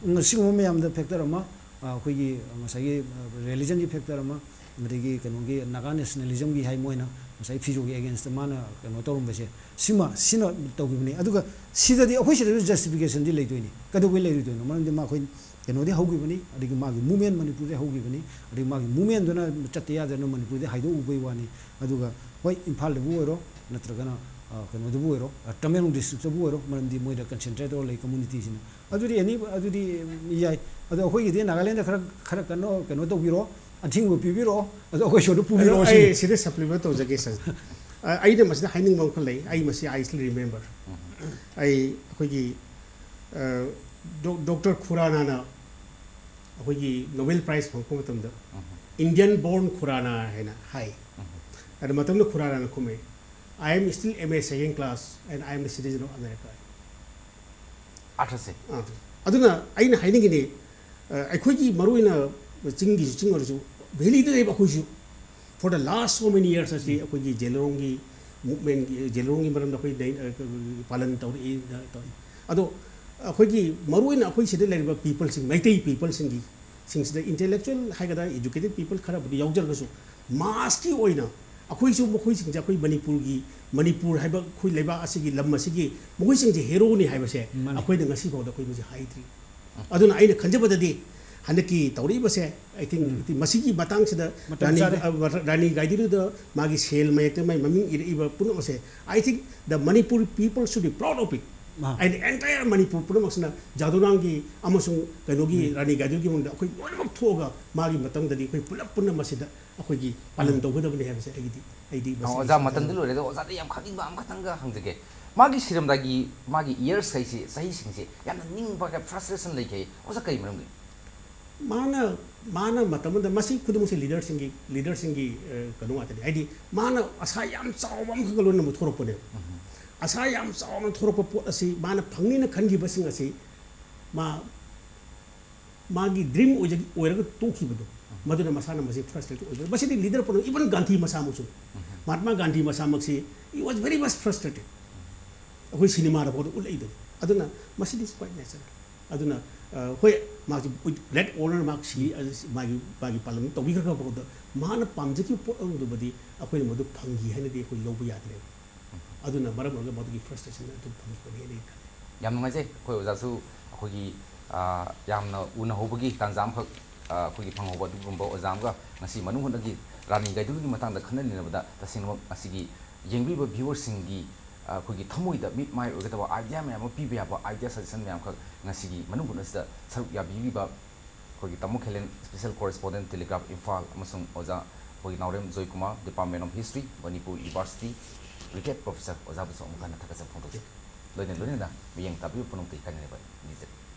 ꯁꯤꯒꯨꯝꯕ ꯃꯌꯥꯝꯗ ꯐꯦꯛꯇꯔ ꯑꯃ, ꯑ, ꯑꯩꯈꯣꯏꯒꯤ ꯉꯁꯥꯏꯒꯤ, ꯑ, ꯔꯤꯂꯤꯖꯟꯒꯤ ꯐꯦꯛꯇꯔ ꯑꯃ, ꯑꯗꯒꯤ ꯀꯩꯅꯣꯒꯤ ꯅꯥꯒꯥ ꯅꯦꯁꯅꯦꯂꯤꯖꯝꯒꯤ ꯍꯥꯏ, ꯃꯣꯏꯅ ꯉꯁꯥꯏ ꯐꯤꯖꯣꯒꯤ ꯑꯦꯒꯦꯟꯁꯇ ꯃꯥꯅ ꯀꯩꯅꯣ ꯇꯧꯔꯝꯕꯁꯦ, ꯁꯤꯃ, ꯁꯤꯅ ꯇꯧꯈꯤꯕꯅꯤ꯫ ꯑꯗꯨꯒ ꯁꯤꯗꯗꯤ ꯑꯩꯈꯣꯏ ꯁꯤꯗꯁꯨ ꯖꯁꯇꯤꯐꯤꯀꯦꯁꯟꯗꯤ ꯂꯩꯗꯣꯏꯅꯤ꯫ ꯀꯩꯗꯧꯕꯩ ꯂꯩꯔꯣꯏꯗꯣꯏꯅꯣ? ꯃꯔꯝꯗꯤ ꯃꯥ ꯑꯩꯈꯣꯏ ꯀꯩꯅꯣꯗꯤ ꯍꯧꯈꯤꯕꯅꯤ, ꯑꯗꯒꯤ ꯃꯥꯒꯤ ꯃꯨꯞꯃꯦꯟ ꯃꯅꯤꯄꯨꯔꯗ ꯍꯧꯈꯤꯕꯅꯤ, ꯑꯗꯒꯤ ꯃꯥꯒꯤ ꯃꯨꯞꯃꯦꯟꯗꯨꯅ ꯆꯠꯇ ꯌꯥꯗꯅ ꯃꯅꯤꯄꯨꯔꯗ ꯍꯥꯏꯗꯣꯛꯎꯕꯩ ꯋꯥꯅꯤ꯫ ꯑꯗꯨꯒ ꯍꯣꯏ, ꯏꯝꯐꯥꯜꯗꯕꯨ ꯑꯣꯏꯔꯣ, ꯅꯠꯇ꯭ꯔꯒꯅ, ꯑ, ꯀꯩꯅꯣꯗꯕꯨ ꯑꯣꯏꯔꯣ, ꯑ, ꯇꯃꯦꯡꯂꯣꯡ ꯗꯤꯁꯇ꯭ꯔꯤꯛꯇꯕꯨ ꯑꯣꯏꯔꯣ, ꯃꯔꯝꯗꯤ ꯃꯣꯏꯗ ꯀꯟꯁꯦꯟꯇ꯭ꯔꯦꯠ ꯇꯧꯔ ꯂꯩ ꯀꯝꯃꯨꯅꯤꯇꯤꯁꯤꯅ꯫ ꯑꯗꯨꯗꯤ ꯑꯦꯅꯤ, ꯑꯗꯨꯗꯤ ꯌꯥꯏ꯫ ꯑꯗꯣ ꯑꯩꯈꯣꯏꯒꯤꯗꯤ ꯅꯥꯒꯥꯂꯦꯟꯗ ꯈꯔ, ꯈꯔ ꯀꯟꯅ ꯀꯩꯅꯣ ꯇꯧꯕꯤꯔꯣ, ꯑꯊꯤꯡꯕ ꯄꯤꯕꯤꯔꯛꯑꯣ, ꯑꯗꯣ ꯑꯩꯈꯣꯏ ꯁꯣꯝꯗ ꯑꯗꯣ ꯄꯨꯕꯤꯔꯛꯑꯣ ꯑꯩ ꯁꯤꯅꯤ꯫ ꯁꯤꯗ ꯁꯄ꯭ꯂꯤꯃꯦꯟ ꯇꯧꯖꯒꯦ, ꯁꯥꯔ꯫ ꯑ, ꯑꯩꯅ ꯃꯁꯤꯗ ꯍꯥꯏꯅꯤꯡꯕ ꯑꯃꯈꯛ ꯂꯩ꯫ ꯑꯩ ꯃꯁꯤ, I still remember꯫ ꯑꯩ ꯑꯩꯈꯣꯏꯒꯤ, ꯑ, ꯗꯣ-, ꯗꯣꯛꯇꯔ ꯈꯨꯔꯥꯅꯥꯅ ꯑꯩꯈꯣꯏꯒꯤ ꯅꯣꯕꯦꯜ ꯄ꯭ꯔꯥꯏꯖ ꯐꯪꯉꯛꯄ ꯃꯇꯝꯗ, "Indian born ꯈꯨꯔꯥꯅꯥ" ꯍꯥꯏꯅ ꯍꯥꯏ꯫ ꯑꯗ ꯃꯇꯝꯗ ꯈꯨꯔꯥꯅꯥꯅ ꯈꯨꯝꯃꯦ, "I am still M A second class and I am a citizen of America." ꯑꯥꯔꯊꯁꯦ꯫ ꯑꯥ, ꯑꯗꯨꯅ ꯑꯩꯅ ꯍꯥꯏꯅꯤꯡꯉꯤꯅꯤ, ꯑ, ꯑꯩꯈꯣꯏꯒꯤ ꯃꯔꯨꯑꯣꯏꯅ ꯆꯤꯡꯒꯤꯁꯨ, ꯆꯤꯡ ꯑꯣꯏꯔꯁꯨ, ꯚꯦꯂꯤꯗ ꯂꯩꯕ ꯑꯩꯈꯣꯏꯁꯨ, for the last so many years ꯑꯁꯤ ꯑꯩꯈꯣꯏꯒꯤ ꯖꯦꯂꯔꯣꯡꯒꯤ ꯃꯨꯞꯃꯦꯟꯒꯤ, ꯖꯦꯂꯔꯣꯡꯒꯤ ꯃꯔꯝꯗ ꯑꯩꯈꯣꯏ ꯅꯩ-, ꯑ, ꯄꯥꯂꯟ ꯇꯧꯔꯛꯏ, ꯇꯧꯔꯛꯏ꯫ ꯑꯗꯣ ꯑꯩꯈꯣꯏꯒꯤ ꯃꯔꯨꯑꯣꯏꯅ ꯑꯩꯈꯣꯏ ꯁꯤꯗ ꯂꯩꯔꯤꯕ ꯄꯤꯄꯜꯁꯤꯡ, ꯃꯩꯇꯩ ꯄꯤꯄꯜꯁꯤꯡꯒꯤ, ꯁꯤꯡꯁꯤꯗ ꯏꯟꯇꯦꯂꯦꯛꯆꯨꯋꯦꯜ ꯍꯥꯏꯒꯗ꯭ꯔꯥ, ꯏꯗꯨꯀꯦꯇꯦꯠ ꯄꯤꯄꯜ ꯈꯔꯕꯨꯗꯤ ꯌꯥꯎꯖꯔꯒꯁꯨ, ꯃꯥꯁꯀꯤ ꯑꯣꯏꯅ ꯑꯩꯈꯣꯏꯁꯨ ꯃꯈꯣꯏꯁꯤꯡꯁꯦ ꯑꯩꯈꯣꯏ ꯃꯅꯤꯄꯨꯔꯒꯤ, ꯃꯅꯤꯄꯨꯔ ꯍꯥꯏꯕ ꯑꯩꯈꯣꯏ ꯂꯩꯕꯥꯛ ꯑꯁꯤꯒꯤ, ꯂꯝ ꯑꯁꯤꯒꯤ ꯃꯈꯣꯏꯁꯤꯡꯁꯦ ꯍꯦꯔꯣꯅꯤ ꯍꯥꯏꯕꯁꯦ ꯃꯥꯅꯤ꯫ ꯑꯩꯈꯣꯏꯅ ꯉꯁꯤ ꯐꯥꯎꯗ ꯑꯩꯈꯣꯏ ꯃꯁꯤ ꯍꯥꯏꯗ꯭ꯔꯤ꯫ ꯑꯗꯨꯅ ꯑꯩꯅ ꯈꯟꯖꯕꯗꯗꯤ ꯍꯟꯗꯛꯀꯤ ꯇꯧꯔꯛꯏꯕꯁꯦ, I think, ꯎꯝ꯫ ꯃꯁꯤꯒꯤ ꯃꯇꯥꯡꯁꯤꯗ ꯃꯇꯝ ꯔꯥꯅꯤ, ꯆꯥꯔꯦ꯫ ꯑ, ꯔꯥꯅꯤ ꯒꯥꯏꯗꯤꯟꯂꯨꯗ ꯃꯥꯒꯤ ꯁꯦꯜ ꯃꯌꯦꯛꯇ ꯃꯥꯒꯤ ꯃꯃꯤꯡ ꯏꯔꯛꯏꯕ ꯄꯨꯝꯅꯃꯛ ꯑꯁꯦ, I think the Manipuri people should be proud of it꯫ Ah. And entire Manipur ꯄꯨꯝꯅꯃꯛꯁꯤꯅ ꯖꯥꯗꯨꯅꯥꯡꯒꯤ ꯑꯃꯁꯨꯡ ꯀꯩꯅꯣꯒꯤ ꯎꯝ꯫ ꯔꯥꯅꯤ ꯒꯥꯏꯗꯤꯟꯂꯨꯒꯤ ꯃꯃꯥꯡꯗ ꯑꯩꯈꯣꯏ ꯂꯣꯏꯅꯃꯛ ꯊꯣꯛꯑꯒ ꯃꯥꯒꯤ ꯃꯇꯝꯗꯗꯤ ꯑꯩꯈꯣꯏ ꯄꯨꯂꯞ ꯄꯨꯟꯅ ꯃꯁꯤꯗ ꯑꯩꯈꯣꯏꯒꯤ ꯄꯥꯂꯟ ꯎꯝ꯫ ꯇꯧꯒꯗꯕꯅꯤ ꯍꯥꯏꯕꯁꯦ ꯑꯩꯒꯤꯗꯤ, ꯑꯩꯗꯤ ꯃꯁꯤꯒꯤ ꯑꯣꯖꯥ, ꯃꯇꯝꯗꯤ ꯂꯣꯏꯔꯦ꯫ ꯑꯗꯣ ꯑꯣꯖꯥꯗ ꯌꯥꯝ ꯈꯪꯅꯤꯡꯕ ꯑꯃꯈꯛꯇꯪꯒ ꯍꯪꯖꯒꯦ꯫ ꯃꯥꯒꯤ ꯁꯤꯔꯝꯗꯥꯏꯒꯤ ꯃꯥꯒꯤ ꯏꯌꯔꯁ ꯍꯥꯏꯁꯤ, ꯆꯍꯤꯁꯤꯡꯁꯦ ꯌꯥꯝꯅ ꯅꯤꯡꯕ, ꯐ꯭ꯔꯁꯇ꯭ꯔꯦꯁꯟ ꯂꯩꯈꯤ꯫ ꯑꯣꯖꯥ, ꯀꯔꯤ ꯃꯔꯝꯒꯤ? ꯃꯥꯅ, ꯃꯥꯅ ꯃꯇꯝ ꯑꯃꯗ ꯃꯁꯤ ꯈꯨꯗꯤꯡꯃꯛꯁꯦ ꯂꯤꯗꯔꯁꯤꯡꯒꯤ, ꯂꯤꯗꯔꯁꯤꯡꯒꯤ, ꯑ, ꯀꯩꯅꯣ ꯉꯥꯛꯇꯅꯤ꯫ ꯍꯥꯏꯗꯤ ꯃꯥꯅ ꯑꯁꯥ ꯌꯥꯝ ꯆꯥꯎꯕ ꯑꯃꯈꯛꯀ ꯂꯣꯏꯅꯃꯛ ꯊꯣꯔꯛꯄꯅꯦꯕ꯫ ꯎꯝ꯫ ꯑꯁꯥ ꯌꯥꯝ ꯆꯥꯎꯅ ꯊꯣꯔꯛꯄ ꯄꯣꯠ ꯑꯁꯤ ꯃꯥꯅ ꯐꯪꯅꯤꯅ ꯈꯟꯈꯤꯕꯁꯤꯡ ꯑꯁꯤ ꯃꯥ ꯃꯥꯒꯤ ꯗ꯭ꯔꯤꯝ ꯑꯣꯏꯖ-, ꯑꯣꯏꯔꯒ ꯇꯣꯛꯈꯤꯕꯗꯣ, ꯃꯗꯨꯅ ꯃꯁꯥꯅ ꯃꯁꯤ ꯐ꯭ꯔꯁꯇ꯭ꯔꯦꯇꯦꯠ ꯑꯣꯏꯕ꯫ ꯃꯁꯤꯗꯤ ꯂꯤꯗꯔ ꯄꯨꯝꯅꯃꯛ, even Gandhi ꯃꯁꯥꯃꯛꯁꯨ, Mahatma Gandhi ꯃꯁꯥꯃꯛꯁꯤ, he was very much frustrated꯫ ꯑꯩꯈꯣꯏ ꯁꯤꯅꯦꯃꯥꯗ ꯐꯥꯎꯗ ꯎꯠꯂꯛꯏꯗꯨꯅꯤ꯫ ꯑꯗꯨꯅ ꯃꯁꯤꯗꯤ quite natural꯫ ꯑꯗꯨꯅ, ꯑ, ꯍꯣꯏ, ꯃꯥꯒꯤ with great honor ꯃꯥ ꯁꯤ, ꯑ, ꯃꯥꯒꯤ, ꯃꯥꯒꯤ ꯄꯥꯂꯟ ꯇꯧꯕꯤꯈ꯭ꯔꯒ ꯐꯥꯎꯗ ꯃꯥꯅ ꯄꯥꯝꯖꯈꯤꯕ ꯄꯣꯠ ꯑꯗꯨꯃꯗꯤ ꯑꯩꯈꯣꯏꯅ ꯃꯗꯨ ꯐꯪꯈꯤ ꯍꯥꯏꯅꯗꯤ ꯑꯩꯈꯣꯏ ꯂꯧꯕ ꯌꯥꯗ꯭ꯔꯦꯕ꯫ ꯑꯗꯨꯅ ꯃꯔꯝ ꯑꯣꯏꯔꯒ ꯃꯗꯨꯒꯤ frustration ꯑꯗꯨ ꯐꯪꯈꯤꯕꯅꯤ ꯍꯥꯏꯅ ꯑꯩ ꯈꯜꯂꯤ꯫ ꯌꯥꯝ ꯅꯨꯡꯉꯥꯏꯖꯩ꯫ ꯑꯩꯈꯣꯏ ꯑꯣꯖꯥꯁꯨ ꯑꯩꯈꯣꯏꯒꯤ, ꯑ, ꯌꯥꯝꯅ ꯎꯅꯍꯧꯕꯒꯤ ꯇꯥꯟꯖꯥ ꯑꯃꯈꯛ, ꯑ, ꯑꯩꯈꯣꯏꯒꯤ ꯐꯪꯍꯧꯕ ꯑꯗꯨꯒꯨꯝꯕ ꯑꯣꯖꯥ ꯑꯃꯒ ꯉꯁꯤ ꯃꯅꯨꯡ ꯍꯨꯠꯅꯒꯤ ꯔꯥꯅꯤ ꯒꯥꯏꯗꯨꯒꯤ ꯃꯇꯥꯡꯗ ꯈꯟꯅ ꯅꯩꯅꯕꯗ ꯇꯁꯦꯡꯅꯃꯛ ꯉꯁꯤꯒꯤ ꯌꯦꯡꯕꯤꯔꯤꯕ viewerꯁꯤꯡꯒꯤ, ꯑ, ꯑꯩꯈꯣꯏꯒꯤ ꯊꯃꯣꯏꯗ ꯃꯤꯠ ꯃꯥꯏ ꯑꯣꯏꯒꯗꯕ idea ꯃꯌꯥꯝ ꯑꯃ ꯄꯤꯕ ꯌꯥꯕ idea suggestion ꯃꯌꯥꯝꯈꯛ ꯉꯁꯤꯒꯤ ꯃꯅꯨꯡ ꯍꯨꯠꯅꯁꯤꯗ ꯁꯔꯨꯛ ꯌꯥꯕꯤꯔꯤꯕ ꯑꯩꯈꯣꯏꯒꯤ ꯇꯥꯃꯣ ꯈꯦꯂꯦꯟ, special correspondent, Telegraph ꯏꯝꯐꯥꯜ, ꯑꯃꯁꯨꯡ ꯑꯣꯖꯥ ꯑꯩꯈꯣꯏꯒꯤ ꯅꯥꯎꯔꯦꯝ Joykumar, Department of History, Manipur University, retired professor, ꯑꯣꯖꯥꯕꯨꯁꯨ ꯑꯃꯨꯛ ꯍꯟꯅ ꯊꯥꯒꯠꯆꯕ ꯐꯣꯡꯗꯣꯛꯆꯔꯤ꯫ ꯂꯣꯏꯅ ꯂꯣꯏꯅꯅ ꯃꯤꯠꯌꯦꯡ ꯇꯥꯕꯤꯕ ꯄꯨꯝꯅꯃꯛꯇ ꯏꯀꯥꯏ ꯅꯤꯡꯉꯥꯏ ꯅꯤꯖꯔꯤ꯫